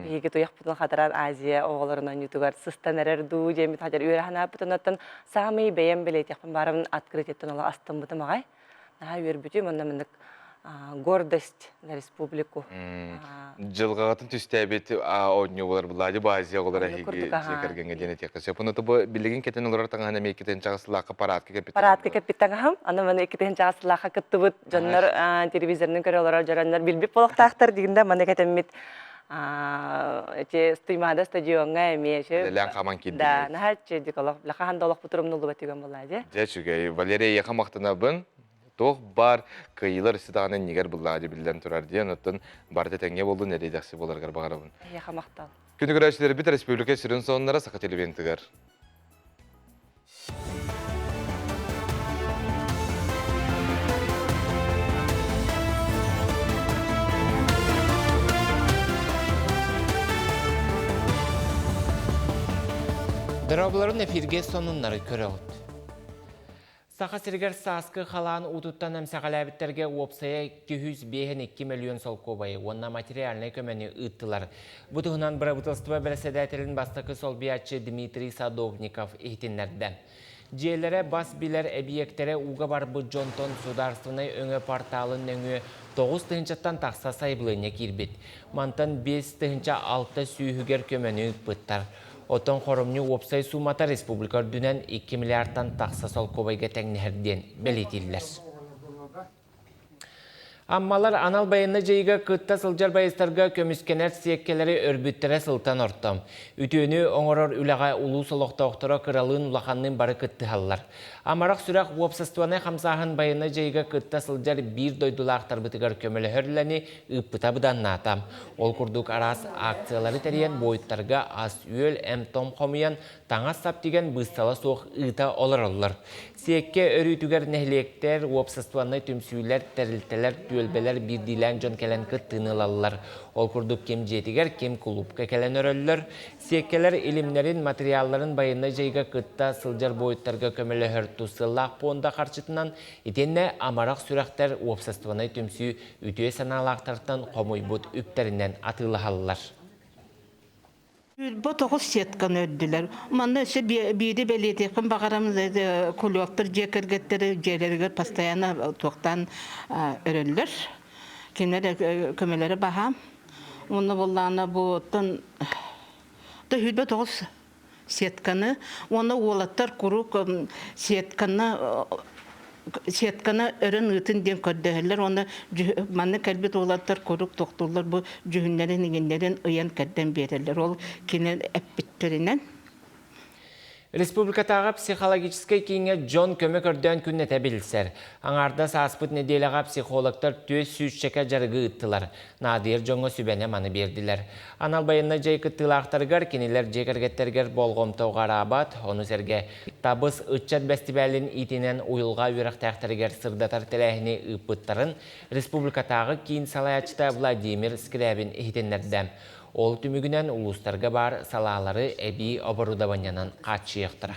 Биһиги туйахпытын хатаран Азия оҕолорун оонньуутугар сыстан эрэр дуу диэммит хатар үөрэ санааппыт. Оннуттан саамай бэйэм билиэтиэхпин баарабын открытиеттан олох астыммытым аҕай. Наһаа үөрбүтүм онно маннык гордость на республику. Дьылҕаҕытын түстээбит оонньуу болар Влади Азия оҕолоро эһиги дьиэ кэргэҥҥэ диэн этиэххэ сөп. Ону бу билигин кэтэн олорор таҥаһын эмиэ иккитин чаҕыслаахха парадка кэппит. Парадка кэппит таҥаһым. Аны маны иккитин чаҕыслаахха кыттыбыт дьоннор телевизорынан көрө олорор дьороннор билбит буолуохтаахтар дигинде маны кэтэммит эти Туймаада стадиоҥҥа эмиэ Үлэлээн хаман киирдигит. Да, наһаа үчүгэй олох. Лахахан да олохпут урумнуллубат түгэн буоллаа дии. Дьэ үчүгэй. Валерия эйиэхэ махтанабын. Туох баар кыайыылар өссө даҕаны иннигэр быллаа биллэн турар диэн, оттон барыта тэҥҥэ буоллун, эрэйдэхси буоларгар баҕарабын. Эйиэхэ махтал. Күнү көрөөччүлэрбит республика сүрүн сонуннара Саха телевизионтыгар. Дорооболорун эфиргэ сонуннары көрөҕүт. Саха сиригэр сааскы халаан уутуттан эмсэҕэлээбиттэргэ уопсайа 252 мөлүйүөн солкуобайы уонна материальнай көмөнү ыыттылар. Бу туһунан бырабыыталыстыба бэрэссэдээтэлин бастакы солбуйааччы Дмитрий Садовников иһитиннэрдэ. Дьиэлэрэ бас билэр эбийиэктэрэ ууга барбыт дьонтон судаарственнай өҥө порталын нөҥүө 9 тыһыынчаттан тахса сайабылыанньа киирбит. Мантан 5 тыһыынча 6 сүүһүгэр көмөнү ыыппыттар. Оттон хоромньу уопсай суумата республика үрдүнэн 2 миллиардтан тахса солкуобайга тэҥнэһэр диэн бэлиэтииллэр. Аммалар анал байыаннай дьайыыга кытта сылдьар байыастарга көмүскэнэр сиэккэлэри өрбүттэрэ сылтан орто. Үтүөнү оҥорор үлэҕэ улуус олохтоохторо кыралыын улаханныын бары кыттыһаллар. Амарах сүрэх уопсастыбаннай хамсааһын байыаннай дьайыыга кытта сылдьар биир дойдулаахтарбытыгар көмөлөһөр үлэни ыыппыта быданнаата. Ол курдук араас акциялары тэрийэн буойуттарга ас-үөл, эм-том хомуйан, таҥас-сап тигэн быыстала суох ыыта олороллор. Сиэккэ өрүүтүгэр нэһилиэктэр, уопсастыбаннай түмсүүлэр, тэрилтэлэр, түөлбэлэр биирдиилээн дьон кэлэн кыттыыны ылаллар. Ол курдук ким дьиэтигэр, ким кулуупка кэлэн өрөллөр. Сиэккэлэр илимнэрин, материалларын байыаннай дьайыыга кытта сылдьар буойуттарга көмөлөһөр тус сыаллаах пуонда харчытынан итиэннэ амарах сүрэхтэр уопсастыбаннай түмсүү үтүө санаалаахтартан хомуйбут үптэринэн атыылаһаллар. 29 сетканы өрдүлэр. Манна өссө биири бэлиэтиэхпин баҕарам кулёктар дьиэ кэргэттэрэ дьиэлэригэр постоянно туохтаан өрөллөр. Кинилэр көмөлөрө баһаам. Уонна буоллаҕына бу оттон 29 сетканы уонна уолаттар куруук сетканы сетканы өрөн ыытын диэн көрдөһөллөр уонна манна кэлбит уолаттар куруук тохтууллар бу дьүһүннэрин иҥиннэрин ыйан кэрдэн биэрэллэр ол кини эппиттэринэн. Республикатааҕы психологическай кииҥҥэ дьон көмө көрдөөн күннэтэ билсэр. Аҥаардас ааспыт нэдиэлэҕэ психологтар түөрт сүүсчэкэ дьарыгы ыыттылар. Наадыйар дьоҥҥо сүбэни маны биэрдилэр. Анал байыаннай дьайыы кыттыылаахтарыгар кинилэр дьиэ кэргэттэригэр болҕомто уҕараабат, ону сэргэ Табыс ыччат бэстибээлин иитинэн уйулҕа үөрэхтээхтэригэр сырдатар тэрээһини ыыппыттарын республикатааҕы киин салайааччыта Владимир Скрябин иһитиннэрдэ. Ол түмүгүнэн улуустарга баар салаалары эбии оборудованиенан хааччыйыахтара.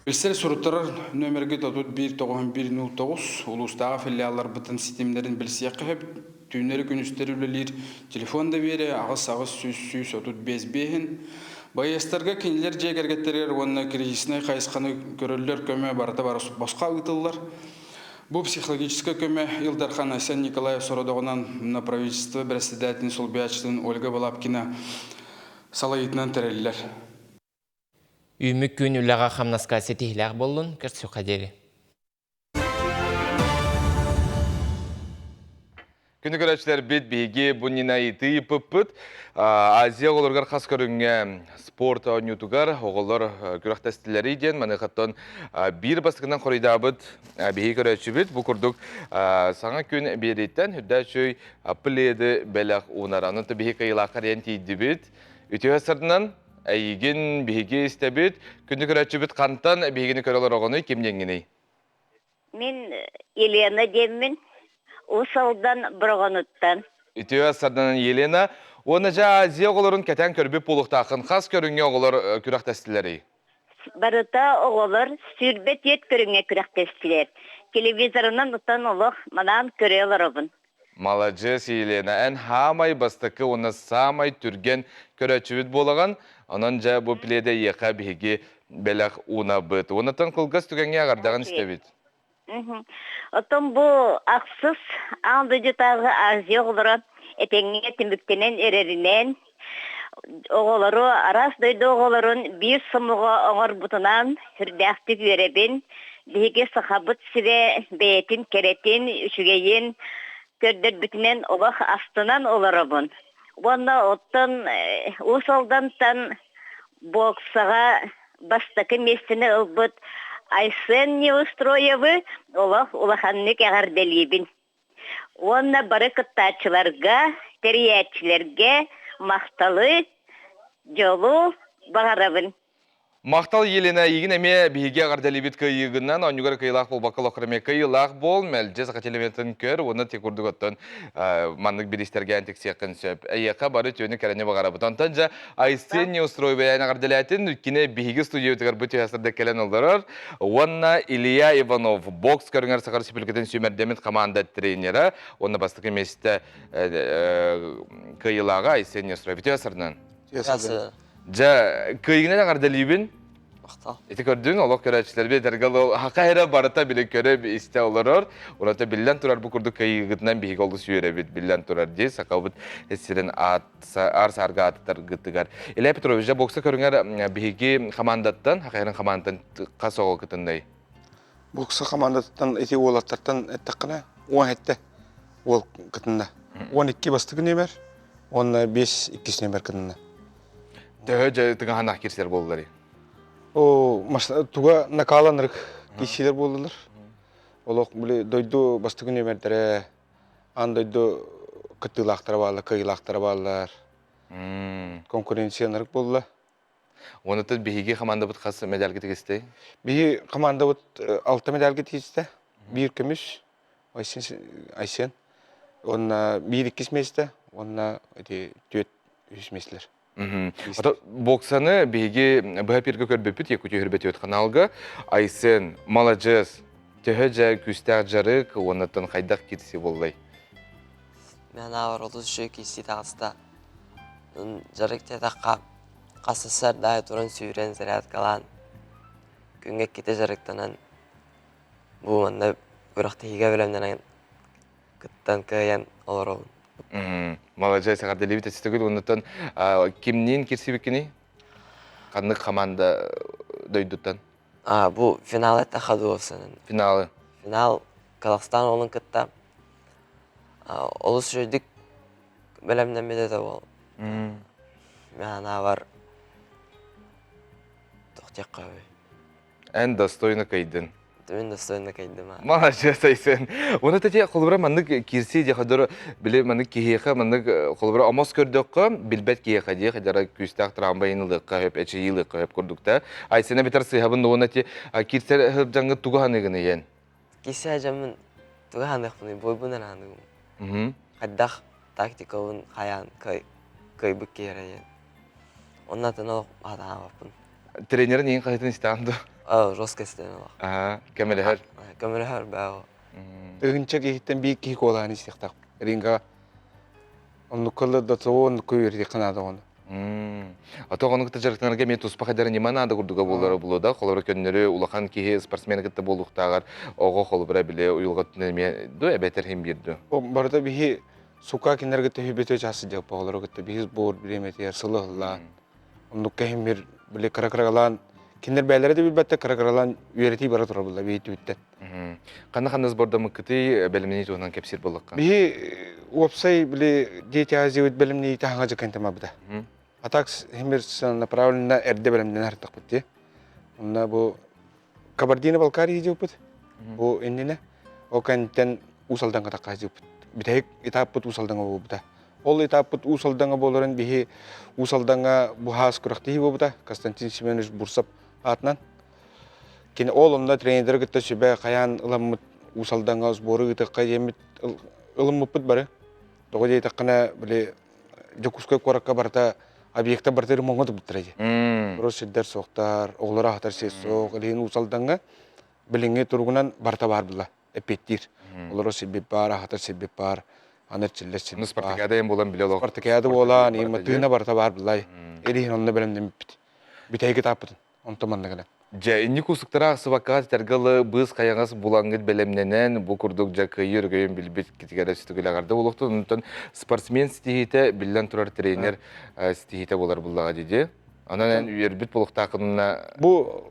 Билсэр суруттарар нөмерге 31 91 09 улуустааҕы филиалларбытын ситимнэрин билсиэххэ сөп. Түүннэри күнүстэри үлэлиир телефон доверия 8 8 100 135 биэһин. Байыастарга кинилэр дьиэ кэргэттэригэр уонна кризиснэй хайысханы көрөллөр көмө барыта босхо ыытыллар. Бу психологическай көмө Ил Дархан Айсен Николаев сородоҕунан на правительство бэрэссэдээтэлин солбуйааччытын Ольга Балабкина салайыытынан тэриллэр. Үүммүт күн үлэҕэ-хамнаска ситиһиилээх буоллун, көрсүөххэ диэри. Күнү көрөөччүлэрбит биһиги бу нина ыйытыы ыыппыппыт. Азия оҕолоругар хас көрүҥҥэ спорт оонньуутугар оҕолор күрэхтэстилэрий диэн маныхаттан биир бастакынан хоруйдаабыт биһиги көрөөччүбүт бу курдук саҥа күн биэрииттэн үрдээ үчүгэй пледы бэлэх уунар. Онон биһиги кыайыылаахха диэн тиийдибит. Үтүө сырдынан эйигин биһиги истэбит. Күндү көрөөччүбүт хантан биһигини көрө олороҕунуй ким диэҥҥиний? Мин Елена диэммин, Уус Алдан Бороҕонуттан. Үтүө сарданан Елена. Уонна дьэ Азия оҕолорун кэтээн көрбүт буолуохтааххын. Хас көрүҥҥэ оҕолор күрэхтэстилэрий? Барыта оҕолор 24 көрүҥҥэ күрэхтэстилэр. Телевизорынан утан олох манаан көрө олоробун. Маладьыас, Елена. Эн хаамай бастакы уонна саамай түргэн көрөөччүбүт буолаҕын. Онон дьэ бу пледе эйиэхэ биһиги бэлэх уунабыт. Уоннаттан кылгас түгэҥҥэ аҕардаҕын истэбит. Оттон бу ахсыс аан дойдутааҕы Азия оҕолоро этэҥҥэ түмүктэнэн эрэринэн оҕолору араас дойду оҕолорун биир сомоҕо оҥорбутунан сүрдээхтик үөрэбин. Биһиги Сахабыт сирэ бэйэтин кэрэтин, үчүгэйин көрдөрбүтүнэн олох астынан олоробун. Уонна оттон Уус Алдантан боксаҕа бастакы миэстэни ылбыт Айсен Неустроевы олох улаханнык эҕэрдэлиибин. Уонна бары кыттааччыларга, тэрийээччилэргэ махталы, дьолу баҕарабын. Махтал Елена, игин эмиэ биһиги эҕэрдэлиибит кыайыыгынан, оонньуугар кыайыылаах буолбакка олоххор эмиэ кыайыылаах буол, мэлдьи саха телевизорын көр уонна ти курдук оттон маннык бириистэргээн тиксиэххин сөп. Эйиэхэ бары үтүөнү кэрэни баҕарабыт. Онтон дьэ Айсен Неустроевайан эҕэрдэлээтин, кини биһиги студиябытыгар бу түһэ сырдык кэлэн олорор. Уонна Илья Иванов бокс көрүҥэр Саха Республикатын сүүмэрдэммит команда тренера уонна бастакы миэстэ кыайыылааҕа Айсен Неустроев. Үтүө сырдынан. Дьэ, кыайыгынан эҕэрдэлиибин. Махтал. Ити көрдүн, олох көрөөччүлэрбит этэргэ ол хака эрэ барыта били көрө истэ олорор. Ураты биллэн турар бу курдук кыайыыгытынан биһиги олус үөрэбит, биллэн турар дии сахабыт сирин аат аар саарга ааттаргытыгар. Илья Петрович, дьэ бокса көрүҥэр биһиги хамаандаттан, Хахайрын хамаандаттан хас оҕо кытыннай? Бокса хамаандатыттан ити уолаттартан эттэххинэ, 17 уол кытынна. 12 бастакы нүөмэр, уонна 5 иккис нүөмэр кытынна. Төһө дьэ тыҥаһанаах кирсилэр буоллулар? О, туга накаланырык киирсиилэр буоллулар. Олох били дойду бастакы нүөмэрдэрэ, аан дойду кыттыылаахтара бааллар, кыайыылаахтара бааллар. Конкуренция ынырык буолла. Онутун биһиги хамаандабыт хас медальга тигистэй? Биһи хамаандабыт алта медальга тигистэ. Биир көмүс, Айсен. Уонна биир иккис миэстэ, уонна ити түөрт үһүс миэстэлэр. Ото боксаны биһиги быһа пиргэ көрбүппүт Якутия Хүрбэтиот каналга Айсен маладьыас төһө дьэ күүстээх дьарык уоннаттан хайдах кирси буоллай? Мен аавар олус үчүгэй киирсии таҕыста. Дьарык диэтэххэ, хас сардаайы туран сүүрэн зарядкалаан, күҥҥэ иккитэ дьарыктанан Бу манна күрэхтэһиигэ бэлэмнэнэн кыттан кыайан олоробун. Маладьыас, эҕэрдэлиибит өссө Оннуттан кимниин кирсибиккиний? Ханнык хамаанда дойдуттан? А, бу финал эттэххэ дуосанын. Финалы. Финал Казахстан уолун кытта олус үчүгэйдик бэлэмнэммит этэ уол. Мин туох диэххэ Эн достойно кыйдын. Мин достойно кыйдым. Маладьыас Айсен. Уна тете холобура маннык кирси диэхэ дөрө били маннык киһиэхэ маннык холобура омос көрдөххө билбэт киһиэхэ диэхэ дьара күүстээх трамвайын ылыахха хөп эчийии ылыахха хөп курдукта. Айсена битэр сыыһабын уонна ти кирсер сылдьаҥҥыт тугу ханыгын иен? Кирсе дьаммын тугу ханыахпыный бойбун эрэ ханыгым. Хайдах тактикабын хайаан кыайбыт киһи эрэ диэн. Онно атын олох хатаабаппын. Тренерин иин хаһытын истэҕин дуо? Аа, жестко истэн олох. Аа, көмөлөһөр. Көмөлөһөр баа. Тыһыынча киһиттэн биир киһи куолаһын истиэхтээх. Рингаҕа оннукка да того оннукка үөрэтиэххэ наада оҕону. Ото оҕону кытта дьарыктанарга эмиэ туспа хайдара ньыма наада курдуга буолара буолуо да холобура көннөрү улахан киһи спортсмен кытта буолуохтааҕар оҕо холобура били уйулҕа өттүнэн эмиэ ду эбэтэр иһин биир ду. Барыта биһи Сука кинилэргэ төһүйбөтө чаас сылдьыахпа оҕолору кытта биһис буор бириэмэтигэр сылы ыһыллаан оннукка иһин бир били кыра-кыралаан кинилэр бэйэлэрэ да билбэттэр кыра-кыралаан үөрэтии бара турар буолла биһи түбүттэн. Ханна ханна сбордаммыккытый бэлэмнэнии туһунан кэпсиир буоллахха. Биһи уопсай били Дети Азии бэлэмнэнии таһаҥа дьыкын тамабыта. А так химир направленно эрдэ бэлэмнэнэ хартахпыт дии. Онно бу Кабардино-Балкария дьылпыт. Бу иннинэ ол кэнниттэн Уус Алдаҥҥа тахха дьылпыт. Бүтэһик этаппыт Уус Алдаҥҥа буолбута. Ол этаппыт Уус Алдаҥҥа буоларын биһи Уус Алдаҥҥа бу хаас күрэхтэһии буолбута Константин Семенович Бурсов аатынан. Кини ол онно тренердери кытта сүбэ хайаан ыламмыт Уус Алдаҥҥа сбору ыытыахха диэммит ылыммыппыт бары. Тоҕо диэтэххинэ, били Дьокуускай куоракка барыта объекта барыта ремоҥҥа турбуттара дии. Урут сирдэр суохтар, оҕолору аһатар сир суох, илиһин Уус Алдаҥҥа билиҥҥи туругунан барыта баар буолла, эппиэттиир. Олорор сирбит баар, аһатар сирбит баар, аны эрчиллэр сирбит баар. Спартакиада эм буолан биле олох. Спартакиада буолан, тыына барыта баар булла. Илиһин онно бэлэмнэммиппит. Бүтэһик этаппытын. Онтон манна кэлэн. Дьэ, инник кусуктара ахсыбакка тэтэргэ быыс хайаҥас булаҥҥыт бэлэмнэнэн, бу курдук дьэ кыайыы өрөгөйүн билбит китигэрэ сүтүгүлэҕэрдэ буолуохтун. Онтон спортсмен ситиһиитэ биллэн турар тренер ситиһиитэ буолар буллаҕа дии. Онон эн үөрбүт буолуохтааххына Бу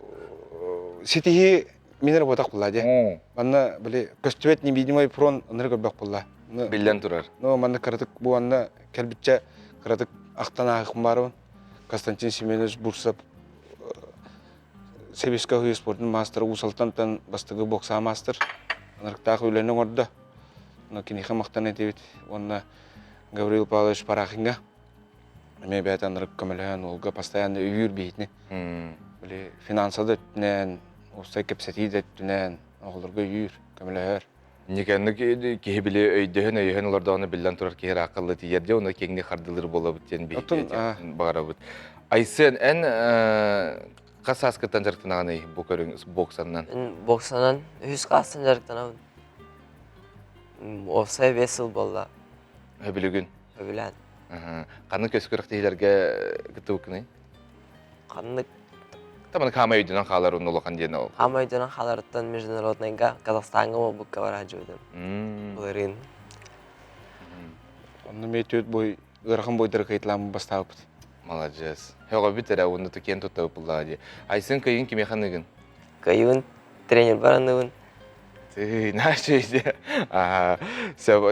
ситиһии мин эрэ буотах булла дии. Манна били көстүбэт невидимый фронт ыныры көрбөх булла. Биллэн турар. Ну манна кыратык бу анна кэлбитчэ кыратык ахтан ааһыхпын баарыбын. Константин Семенович Бурсов Сэбиэскэй Союз спортун маастара Уус Алтантан бастакы бокса маастар. Ынырыктаах үлэни оҥордо. Онно киниэхэ махтана этибит. Уонна Гаврил Павлович Парахиҥҥа эмиэ бэйэтэ ынырык көмөлөһөн уолга постоянно өйүүр биһитини. Били финанса да өттүнэн, уопсай кэпсэтии да өттүнэн оҕолорго өйүүр, көмөлөһөр. Никаннык киһи били өйдөһөн өйөһөн олордоҕуна биллэн турар киһи ырааххалла тиийэр дьэ онно киэҥник хардылыр буолабыт диэн биһиги баҕарабыт. Айсен, эн хас сааскыттан дьарыктанаҕыный бу көрүҥ боксанан? Боксанан үһүс класстан дьарыктанабын. Уопсай 5 сыл буолла. Өбүлүгүн? Өбүлээн. Ханнык көс күрэхтэһиилэргэ кыттыбыккыный? Ханнык Таман хаамай өйдөнөн хаалар онно улахан диэн ол. Хаамай өйдөнөн хааларыттан международныйга Казахстаҥҥа буолбукка бараадьыбытым. Былырыын. Онно эмиэ түөрт бой ыарахан бойдары кыайталаан бастаабыт. Маладьыас. Һөҕөбүт эрэ уонна киэн туттабыт буллаҕа дии. Айсын кыайын кимиэхэ аныыгын? Кыайыбын тренербар аныыбын. Наачы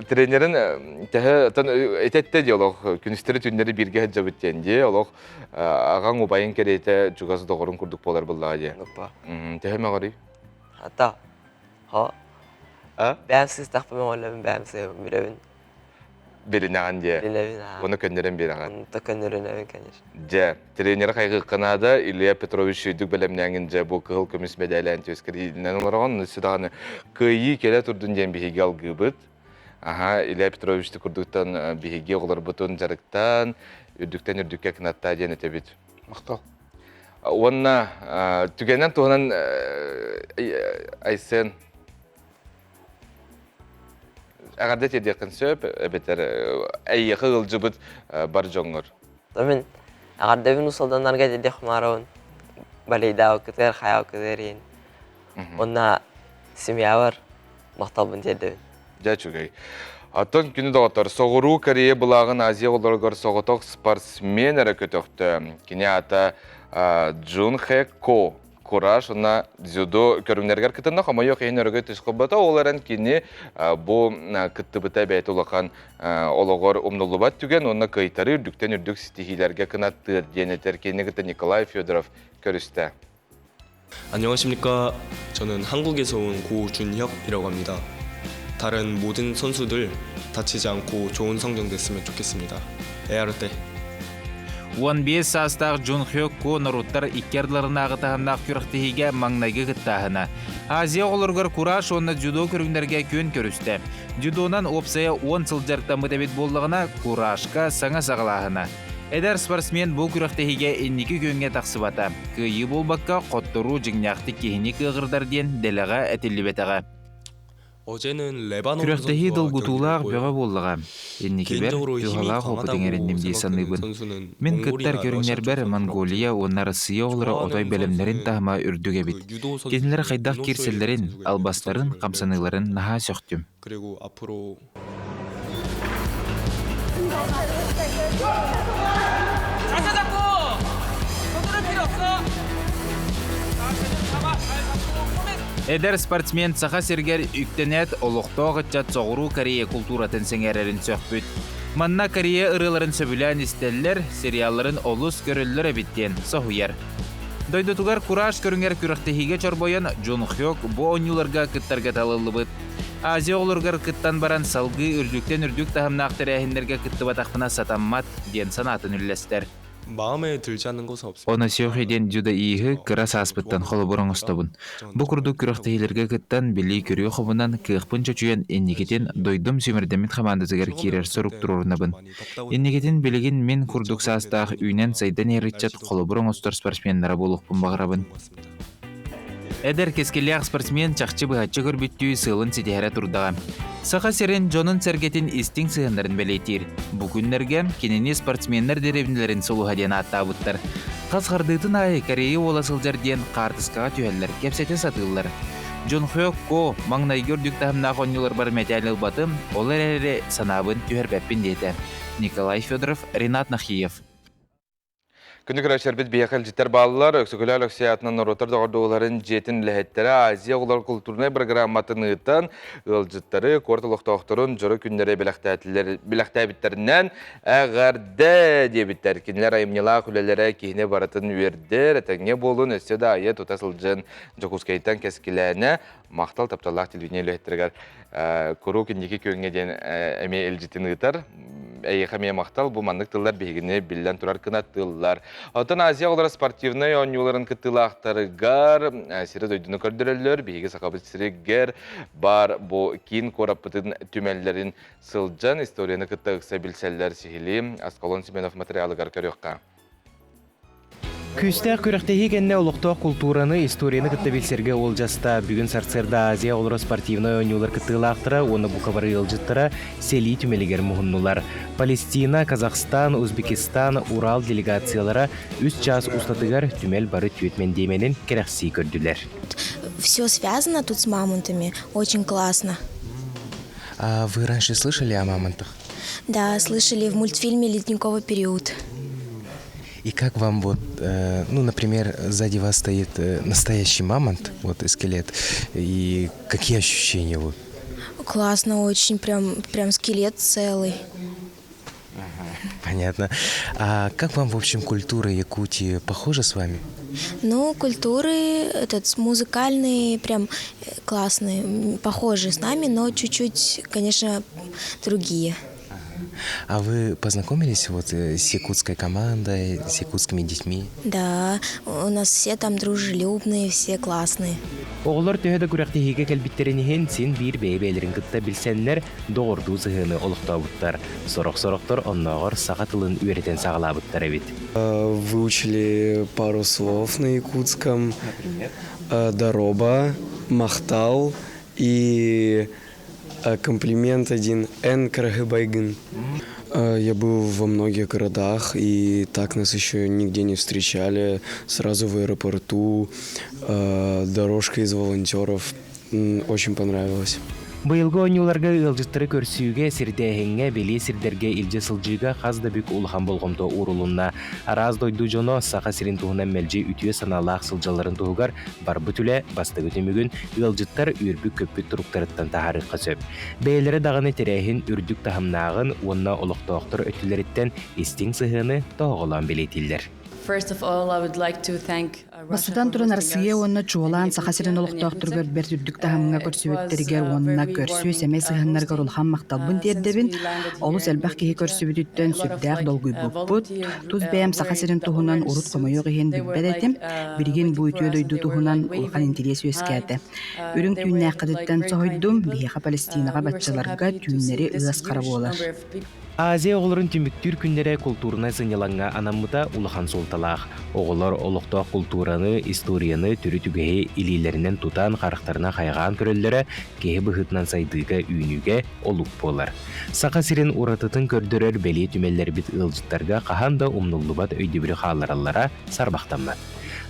Тренерин төһө этэтте дии олох күнүстэри түннэри бииргэ сылдьабыт диэн дии олох аҕаҥ убайын кэриэтэ чугас доҕорун курдук буолар буоллаҕа дии. Төһө мөҕөрүй? Ата. Хо. Бэйэм сыыстахпын мөҕөлөбүн, бэйэм сыыһабын билэбин. Билинэҕин дии. Билэбин, аа. Уонна көннөрөн биэрэҕин. Онто көннөрүнэбин, конечно. Дьэ, тренери хайгыахха наада. Илья Петрович сүйдүк бэлэмнээҥин дьэ бу кыһыл көмүс мэдээлээн түөскэриинэн олороҕун. Өссө даҕаны кыайыы кэлэ турдун диэн биһиги алгыыбыт. Аха, Илья Петрович курдуктан биһиги оҕолорбутун дьарыктаан, үрдүктэн үрдүккэ кынаттаа диэн этэбит. Махтал. Уонна түгэнэн туһунан Айсен Эҕэрдэ тиэрдиэххин сөп, эбэтэр эйиэхэ ыалдьыбыт бар дьоҥҥор. Мин эҕэрдэбин усалданарга тиэрдиэх хумаарабын балейдаабыккытыгар, хайаабыккытыгар иһин. Уонна семьябар махталбын тиэрдэбин. Дьэ үчүгэй. Оттон күнү доҕоттор, Соҕуруу Корея былааҕын Азия оҕолоругар соҕотох спортсмен эрэ көтөхтө. Кини аата Джун Хэ Ко. Кураж уонна дзюдо көрүҥнэригэр кытынна. Хомойуох иһин өрөгөй түс хоббото. Ол эрэн кини бу кыттыбыта бэйэтэ улахан олоҕор умнуллубат түгэн уонна кыайтарыы үрдүктэн үрдүк ситиһиилэргэ кынаттыыр диэн этэр кини кытта Николай Федоров көрүстэ. 안녕하십니까. 저는 한국에서 온 고준혁이라고 합니다. 다른 모든 선수들 다치지 않고 좋은 성적 냈으면 좋겠습니다. 에아르테. 15 саастаах Джун Хёк Ко норуоттар икки ардыларынааҕы таһымнаах күрэхтэһиигэ маҥнайгы кыттааһына. Азия оҕолоругар кураж уонна дзюдо көрүҥнэргэ күөн көрүстэ. Дзюдонан уопсайа 10 сыл дьарыктаммыт эбит буоллаҕына, куражка саҥа саҕалааһына. Эдэр спортсмен бу күрэхтэһиигэ инники күөҥҥэ тахсыбата. Кыайыы буолбакка, хотторуу дьиҥнээхтик киһини кыаҕырдар диэн дэлэҕэ этиллибэтэҕэ. Күрэхтэһии долгутуулаах бөҕө буоллаҕа. Инникибэр туһалаах опыт иҥэринним дии саныыбын. Мин кыттар көрүҥнэрбэр Монголия уонна Россия оҕолоро отой бэлэмнэрин таһыма үрдүк эбит. Кинилэр хайдах киирсэллэрин, албастарын, хамсаныыларын наһаа сөхтүм. Эдэр спортсмен Саха сиригэр үктэнээт олохтоох ыччат Соҕуруу Корея култууратын сэҥээрэрин сөхпүт. Манна Корея ырыаларын сөбүлээн истэллэр, сериалларын олус көрөллөр эбит диэн соһуйар. Дойдутугар кураж көрүҥэр күрэхтэһиигэ чорбойон Джун Хёк бу оонньууларга кыттарга талыллыбыт. Азия оҕолоругар кыттан баран салгыы үрдүктэн үрдүк таһымнаах тэрээһиннэргэ кыттыбатахпына сатаммат диэн санаатын үллэстэр. Ону Сёхи диэн дзюдоиһы кыра сааспыттан холобур оҥостобун. Бу курдук күрэхтэһиилэргэ кыттан, билии-көрүү хомунан, кыахпын чочуйан инникитин дойдум сүүмэрдэммит хамаандатыгар киирэр сорук туруорунабын. Инникитин билигин мин курдук саастаах үүнэн-сайдан иһэр ыччат холобур оҥостор спортсменнара буолуохпун баҕарабын. Эдэр кэскиллээх спортсмен чахчы быһаччы көрбүттүү сыалын ситиһэрэ турдаҕа. Саха сирин дьонун-сэргэтин истиҥ сыһыаннарын бэлиэтиир. Бу күннэргэ кинини спортсменнар дэриэбинэлэрин сулуһа диэн ааттаабыттар. Хас хардыытын аайы Корея уола сылдьар диэн хаартыскаҕа түһэллэр, кэпсэтэ сатыыллар. Джон Хёк Ко маҥнайгы үрдүк таһымнаах оонньууларбар мэтээл ылбатым, ол эрээри санаабын түһэрбэппин диэтэ. Николай Федоров, Ринат Нахиев. Күндү көрөөччүлэрбит биһиэхэ илдьиттэр бааллар. Өксөкүлээх Алексей аатынан норуоттар доҕордууларын дьиэтин үлэһиттэрэ Азия оҕолор култуурунай программатын ыытан, ыалдьыттары, куорат олохтоохторун дьоро күннэри бэлэхтээтилэр, бэлэхтээбиттэринэн эҕэрдэ диэбиттэр. Кинилэр айымньылаах үлэлэрэ киһини барытын үөрдэр, этэҥҥэ буолун, өссө да айа тута сылдьан Дьокуускайтан кэскилээнэ махтал тапталлаах телевидение үлэһиттэригэр куруук инники күөҥҥэ диэн эмиэ илдьитин ыытар. Эйиэхэ эмиэ махтал. Бу маннык тыллар биһигини биллэн турар кынаттыыллар. Оттон Азия оҕолоро спортивнай оонньууларын кыттыылаахтарыгар сири-дойдуну көрдөрөллөр. Биһиги Сахабыт сиригэр бар бу киин куораппытын түмэллэрин сылдьан историяны кытта ыкса билсэллэр сиһилии Аскалон Семенов материалыгар көрүөххэ. Күүстээх күрэхтэһии кэннэ олохтоох култуураны, историяны кытта билсэргэ уолдьаста. Бүгүн сарсыарда Азия оҕолоро спортивнай оонньуулар кыттыылаахтара уонна бука бары ыалдьыттара сэлии түмэлигэр муһуннулар. Палестина, Казахстан, Узбекистан, Урал делегациялара үс чаас устатыгар түмэл бары түөрт мэндиэмэнин кэрэхсии көрдүлэр. Все связано тут с мамонтами, очень классно. А вы раньше слышали о мамонтах? Да, слышали в мультфильме «Ледниковый период». И как вам вот, ну, например, сзади вас стоит настоящий мамонт, вот скелет, и какие ощущения вот? Классно очень, прям, прям скелет целый. Понятно. А как вам, в общем, культура Якутии похожа с вами? Ну, культуры этот, музыкальные прям классные, похожи с нами, но чуть-чуть, конечно, другие. А вы познакомились вот с якутской командой, с якутскими детьми? Да, у нас все там дружелюбные, все классные. Оҕолор төһө да күрэхтэһиигэ кэлбиттэрин иһин син биир бэйэ-бэйэлэрин кытта билсэннэр доҕордуу сыһыаны олохтообуттар. Сорох-сорохтор оннооҕор саха тылын үөрэтэн саҕалаабыттар эбит. Выучили пару слов на якутском. Например? Дороба, махтал и комплимент один Эн Карагыбайгын. Я был во многих городах, и так нас еще нигде не встречали. Сразу в аэропорту, дорожка из волонтеров. Очень понравилось. Быйылгы оонньууларга ыалдьыттары көрсүүгэ, сирдээһиҥҥэ, бэлиэ сирдэргэ илдьэ сылдьыыга хас да бүк улахан болҕомто уурулунна. Араас дойду дьоно Саха сирин туһунан мэлдьи үтүө санаалаах сылдьалларын туһугар барбыт үлэ бастакы түмүгүн ыалдьыттар үөрбүт-көппүт туруктарыттан таһаарыахха сөп. Бэйэлэрэ даҕаны тэрээһин үрдүк таһымнааҕын уонна олохтоохтор өттүлэриттэн истиҥ сыһыаны тоһоҕолоон бэлиэтииллэр. Бастатан туран Арассыыйа уонна чуолаан Саха сирин олохтоохторугар бэрт үрдүк таһымҥа көрсүбүттэригэр уонна көрсүө-сэмэй сыһыаннарыгар улахан махталбын тиэрдэбин. Олус элбэх киһи көрсүбүтүттэн сүрдээх долгуйбуппут. Тус бэйэм Саха сирин туһунан урут хомойуох иһин билбэт этим. Билигин бу үтүө дойду туһунан улахан интэриэс үөскээтэ. Үрүҥ түүннээххититтэн соһуйдум, биһиэхэ Палестинаҕа баччаларга түүннэри ыас хара буолар. Азия оҕолорун түмүктүүр күннэрэ култуурунай сынньалаҥҥа анаммыта улахан суолталаах. Оҕолор олохтоох култуураны, историяны, төрүт үгэһи илиилэринэн тутан, харахтарынан хайҕаан көрөллөрө киһи быһыытынан сайдыыга, үүнүүгэ олук буолар. Саха сирин уратытын көрдөрөр бэлиэ түмэллэрбит ыалдьыттарга хаһан да умнуллубат өйдөбүлү хааллараллара сарбахтаммат.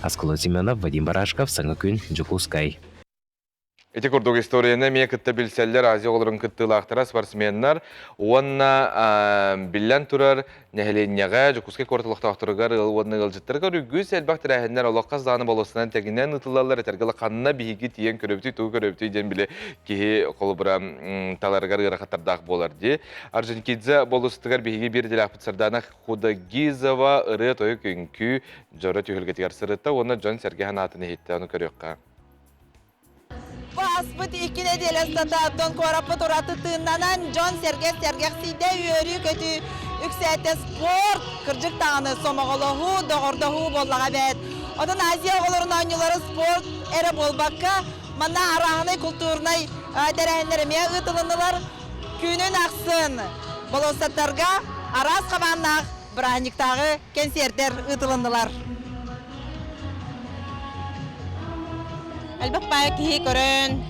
Аскалон Семенов, Вадим Барашков, Саҥа күн, Дьокуускай. Ити курдук историяны эмиэ кытта билсэллэр Азия оҕолорун кыттыылаахтара спортсменнар уонна биллэн турар нэһилиэнньэҕэ Дьокуускай куорат олохтоохторугар ыал уонна ыалдьыттарыгар үгүс элбэх тэрээһиннэр олох хас даҕаны болуоссанан тэҥинэн ыытыллаллар этэргэ ханна биһиги тиийэн көрөбүтүй тугу көрөбүтүй диэн били киһи холобура таларыгар ыарахаттардаах буолар дии. Орджоникидзе болуоссатыгар биһиги биир идэлээхпит Сардаана Худогизова ырыа-тойук үҥкүү дьоро түһүлгэтигэр сырытта уонна дьон-сэргэ санаатын иһиттэ ону көрүөххэ. Ааспыт икки нэдиэлэ устата оттон куораппыт ураты тыыннанан, дьон-сэргэ сэргэхсийдэ, үөрүү-көтүү үксээтэ спорт, кырдьык даҕаны сомоҕолоһуу, доҕордоһуу буоллаҕа эбээт. Онон Азия оҕолорун оонньуулара спорт эрэ буолбакка, манна арааһынай култуурунай тэрээһиннэр эмиэ ыытылыннылар. Күнүн ахсын болуоссаттарга араас хабааннаах бырааһынньыктааҕы кэнсиэрдэр ыытылыннылар. Элбэх баайа киһи көрөн,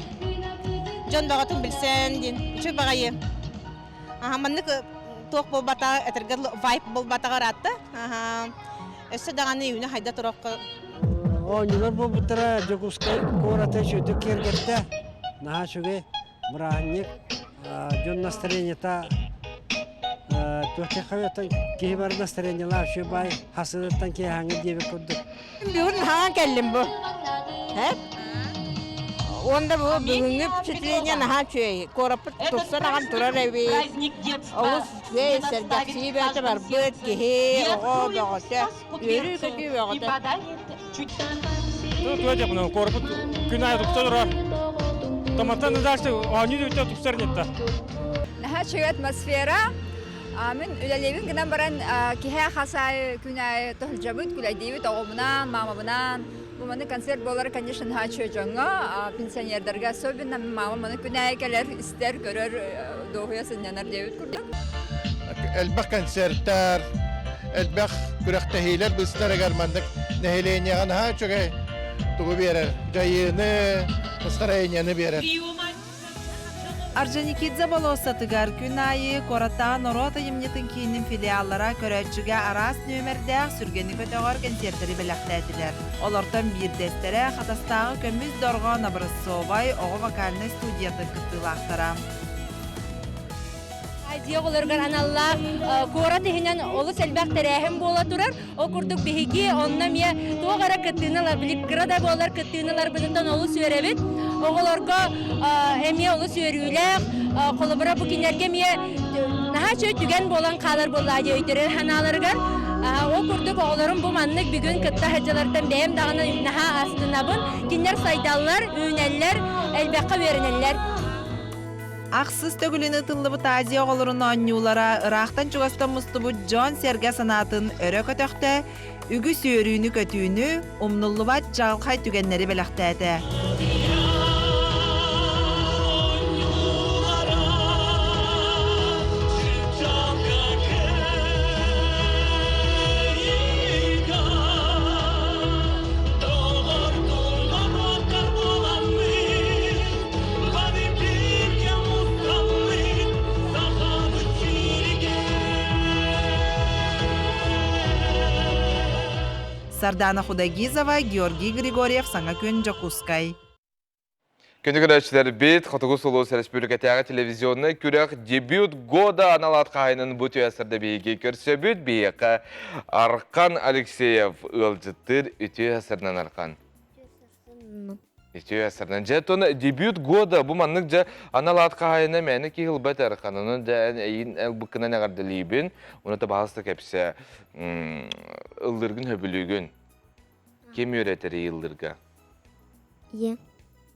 дьон бөҕөтүн билсэн диэн үчүгэй баҕайы. Аха маннык туох буолбата, этэргэ вайп буолбатаҕа ыраатта. Аха өссө даҕаны үүнэ хайда туроххо. Оонньуулар буолбуттара Дьокуускай куораты үчүгэйдик киэргэттэ. Наһаа үчүгэй. Бырааһынньык дьон настроениета туохтеххаветтан киһи бары настроениелаах үчүгэй баай хасыырыттан киэһээҥҥи диэбит курдук. Бүгүн хаһан кэллим бу? Уонна бу бүгүҥҥү впечатление наһаа үчүгэй. Куораппыт тупсан аҕан турар эбит. Олус үчүгэй, сэргэхсийии бөҕөтө барбыт киһи, оҕо бөҕөтө, үөрүү-көтүү бөҕөтө. Туга куораппыт күн аайы тупса турар. Томаттан дальше оонньуу дүттэ тупсар нетта. Наһаа үчүгэй атмосфера. Мин үлэлиибин гынан баран киһи хас аайы күн аайы тоһулдьабыт, күлэйдиибит оҕобунаан, маамабынаан. Бу маны концерт буолара, конечно, наһаа үчүгэй дьоҥҥо, пенсионердарга особенно мамам маны күн аайы кэлэр, истэр, көрөр, дуоһуйа сынньанар диэбит курдук. Элбэх концерттар, элбэх күрэхтэһиилэр быстарыгар маннык нэһилиэнньэҕэ наһаа үчүгэй тугу биэрэр, дьайыыны, настроениены биэрэр. Орджоникидзе болуоссатыгар күн аайы куораттааҕы норуот айымньытын киинин филиаллара көрөөччүгэ араас нүөмэрдээх сүргэни көтөҕөр кэнсиэртэри бэлэхтээтилэр. Олортон биирдэстэрэ Хатастааҕы көмүс дорҕоон образцовай оҕо вокальнай студиятын кыттыылаахтара. Азия оҕолоругар аналлаах куорат иһинэн олус элбэх тэрээһин буола турар. Ол курдук биһиги онно эмиэ туох эрэ кыттыыны ылар, кыра да буолар кыттыыны ыларбытыттан олус үөрэбит. Оҕолорго эмиэ олус үөрүүлээх. Холобура бу кинилэргэ эмиэ наһаа үчүгэй түгэн буолан хаалар буоллаа дии өйдөрөр санааларыгар. Ол курдук оҕолорум бу маннык бүгүн кытта сылдьалларыттан бэйэм даҕаны наһаа астынабын. Кинилэр сайдаллар, үүнэллэр, элбэххэ үөрэнэллэр. Ахсыс төгүлүн ытыллыбыт Азия оҕолорун оонньуулара ыраахтан-чугастан мустубут дьон-сэргэ санаатын өрө көтөхтө, үгүс үөрүүнү-көтүүнү, умнуллубат чаҕылхай түгэннэри бэлэхтээтэ. Сардана Худагизова, Георгий Григорьев, Саҥа күн, Дьокуускай. Күндү көрөөччүлэрбит, Хотугу сулус республикатааҕы телевизионнай күрэх «Дебют года» анал аат хаһайынын бу түөсэрдэ биһиги көрсөбүт. Биһиэхэ Архан Алексеев ыалдьыттыыр үтүө сырынан Архан. Үтүө сырынан. Дьэ, тон дебют года бу маннык дьэ анал аат хаһайына мээнэ киһи ылбат Архан. Онон дьэ эн эйин ылбыккынан эҕэрдэлиибин. Уну табаһаста кэпсэ. Ыллыргын хөбүлүүгүн. Ким үөрэтэр ыллырга? Ийэм.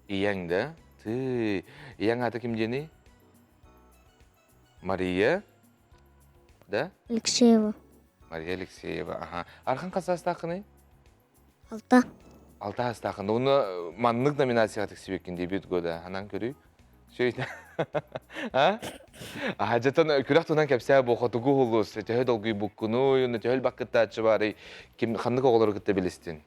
Ийэҥ да? Ты, ийэҥ аата ким диэний? Мария? Да? Алексеева. Мария Алексеева, аха. Архан хас саастааххыный? Алта. Алта саастааххын. Уну маннык номинацияға тиксибеккин дебют года. Анан көрүй. Сөйт. А? Аха, жатан күрэх туһунан кэпсээ бу хотугу улус, төһө долгуйбуккунуй, уну төһө элбэх кыттааччы баарый, ким ханнык оҕолору кытта билистин?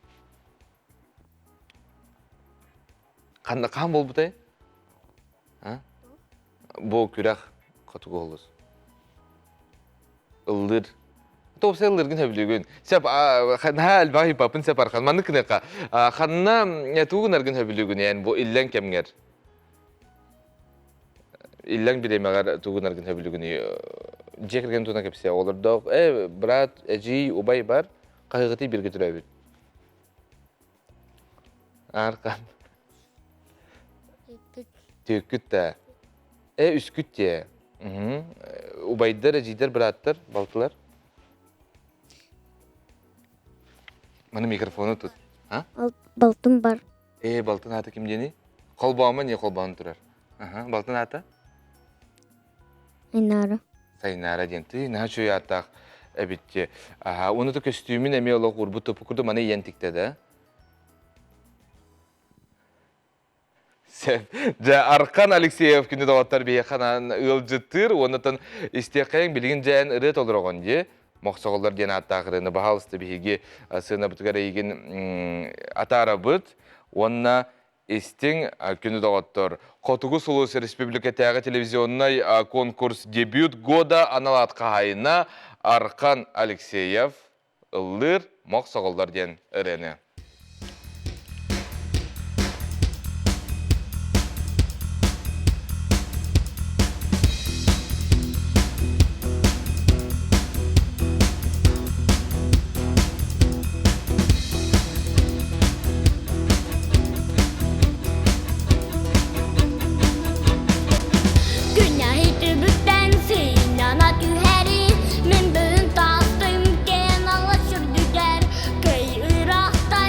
Ханна хаан буолбутай? А? Бу күрэх хотугу улус. Ыллыр. Топ ыллыргын хөбүлүгүн. Сеп наһаа элбэх хипапын сеп архан. Маннык кыныка. Ханна тугун аргын хөбүлүгүн ян бу иллен кемгер. Иллэҥ бириэмэҕэр тугу гынаргын сөбүлүүгүнүй? Дьиэ кэргэн туһунан кэпсээ. Оҕолордоох брат, эдьиий, убай бар. Хаһыгытый бииргэ төрөөбүт? Аркан. Түөккүт да. Үскүт дии. Убайдар, эдьиийдэр, бырааттар, балтылар. Маны микрофону тут. А? Балтым бар. Балтын аата ким диэний? Холбоомо не холбоон турар. Аха, балтын аата? Айнаара. Сайнаара диэн. Тыы, наһаа үчүгэй ааттаах эбит. Аха, уну да көстүүмүн эмиэ олох урбут тупу курдук маны ийэн тикте да. Сөп. Дьэ, Архан Алексеев күнү доҕоттор биһиэхэ анаан ыалдьыттыыр уоннатан истиэххэйиҥ билигин дьээн ырыа толороҕун дии. Мохсоҕоллор диэн ааттаах ырыаны баһаалыста биһиги сыанабытыгар эйигин атаарабыт уонна истиҥ күнү доҕоттор. Хотугу сулус республикатааҕы телевизионнай конкурс «Дебют года» анал аат хаһаайына Архан Алексеев ыллыыр Мохсоҕоллор диэн ырыаны. Күнэһи түбүктэн сыйнана түһэрин, Мин бүгүн таастым кээн ала сүрдүгэр, Кый ыраахта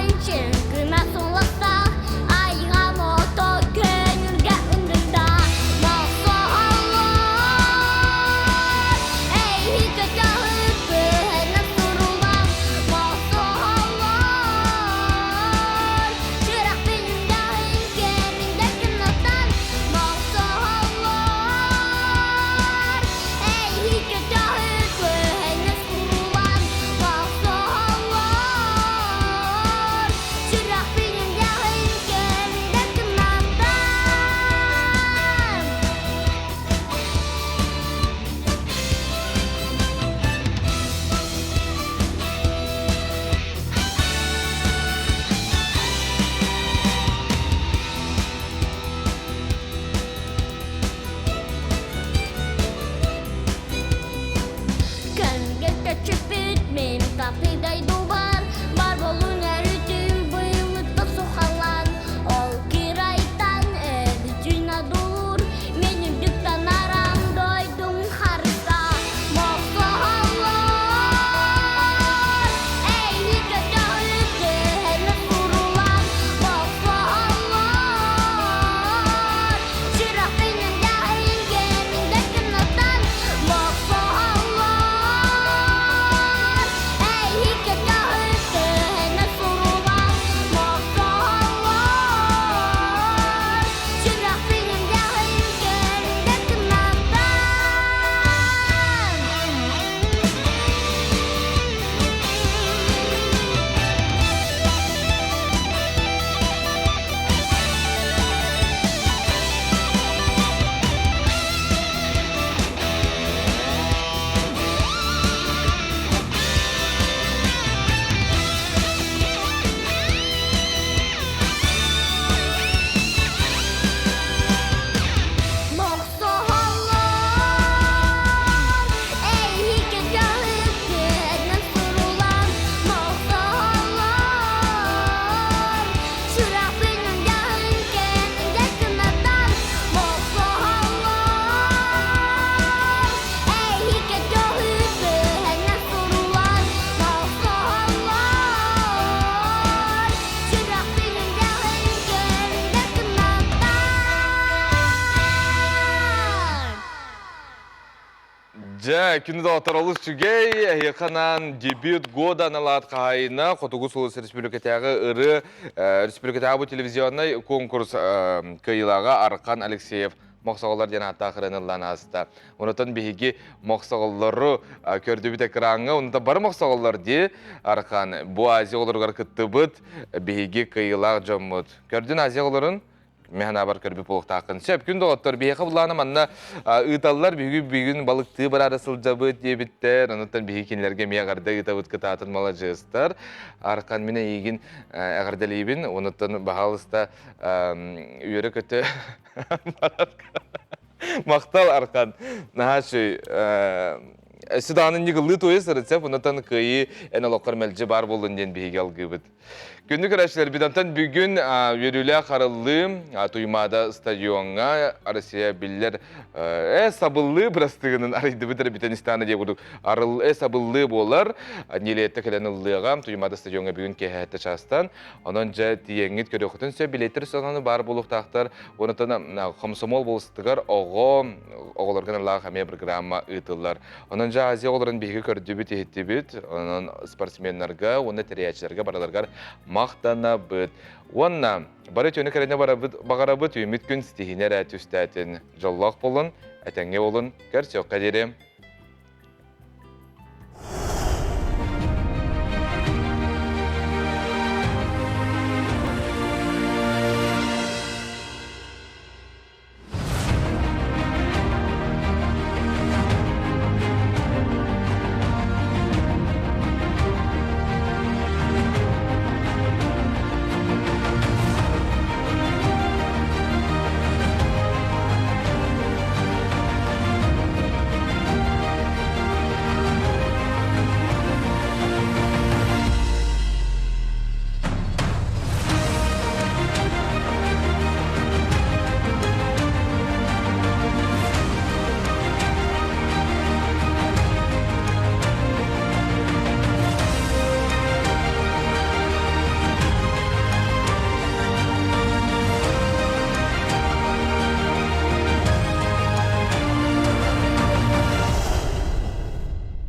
Дьэ, күнү доҕоттор олус үчүгэй. Эһиэхэ дебют года аналаат хаһайына Хотугу сулус республикатааҕы ыры республикатааҕы бу телевизионнай конкурс кыайыылааҕа Архан Алексеев Мохсоҕоллор диэн ааттаах ырыаны ыллаан ааста. Онтон биһиги мохсоҕоллору көрдүбүт экраҥҥа, онтон бары мохсоҕоллор дии Архан. Бу Азия оҕолоругар кыттыбыт биһиги кыайыылаах дьоммут. Көрдүн Азия оҕолорун? Мен абар көрбүт буолуохтааххын. Сөп, күн доҕоттор, биһиэхэ булаана манна ыыталлар, биһиги бүгүн балыктыы бараары сылдьабыт диэбиттэр. Онуттан биһиги кинилэргэ эмиэ эҕэрдэ ыытабыт кытаатын маладьыастар. Архан мин эйигин эҕэрдэлиибин. Онуттан баһаалыста үөрэ-көтө Махтал Архан. Наһаа үчүгэй. Өссө даҕаны ньыгыллыы туойа сырытсап, онтон кыайыы эн олоххор мэлдьи баар буоллун диэн биһиги алгыыбыт. Күндү көрөөччүлэрбит, онтон бүгүн үөрүүлээх арыллыы Туймаада стадиоҥҥа Россия биллэр э сабыллыы бырастыгынан арыйдыбыт эрэ бүтэн истаана диэ курдук арыл э сабыллыы буолар. Нилетте кэлэн ыллыаҕа Туймаада стадиоҥҥа бүгүн киэһэ чаастан. Онон дьэ тиийэҥҥит көрүөххүтүн сөп билиэттэр сонуну баар буолуохтаахтар. Онтон комсомол болустугар оҕо оҕолорго аналлаах эмиэ программа ыытыллар. Онон дьэ Азия оҕолорун биһиги көрдүбүт, иһиттибит. Онон спортсменнарга уонна тэрийээччилэргэ барыларыгар махтанабыт. Уонна бары үтүөнү кэрэни барабыт, баҕарабыт, үүммүт күн ситиһиини эрэ түстээтин. Дьоллоох буолун, этэҥҥэ буолун, көрсүөххэ диэри.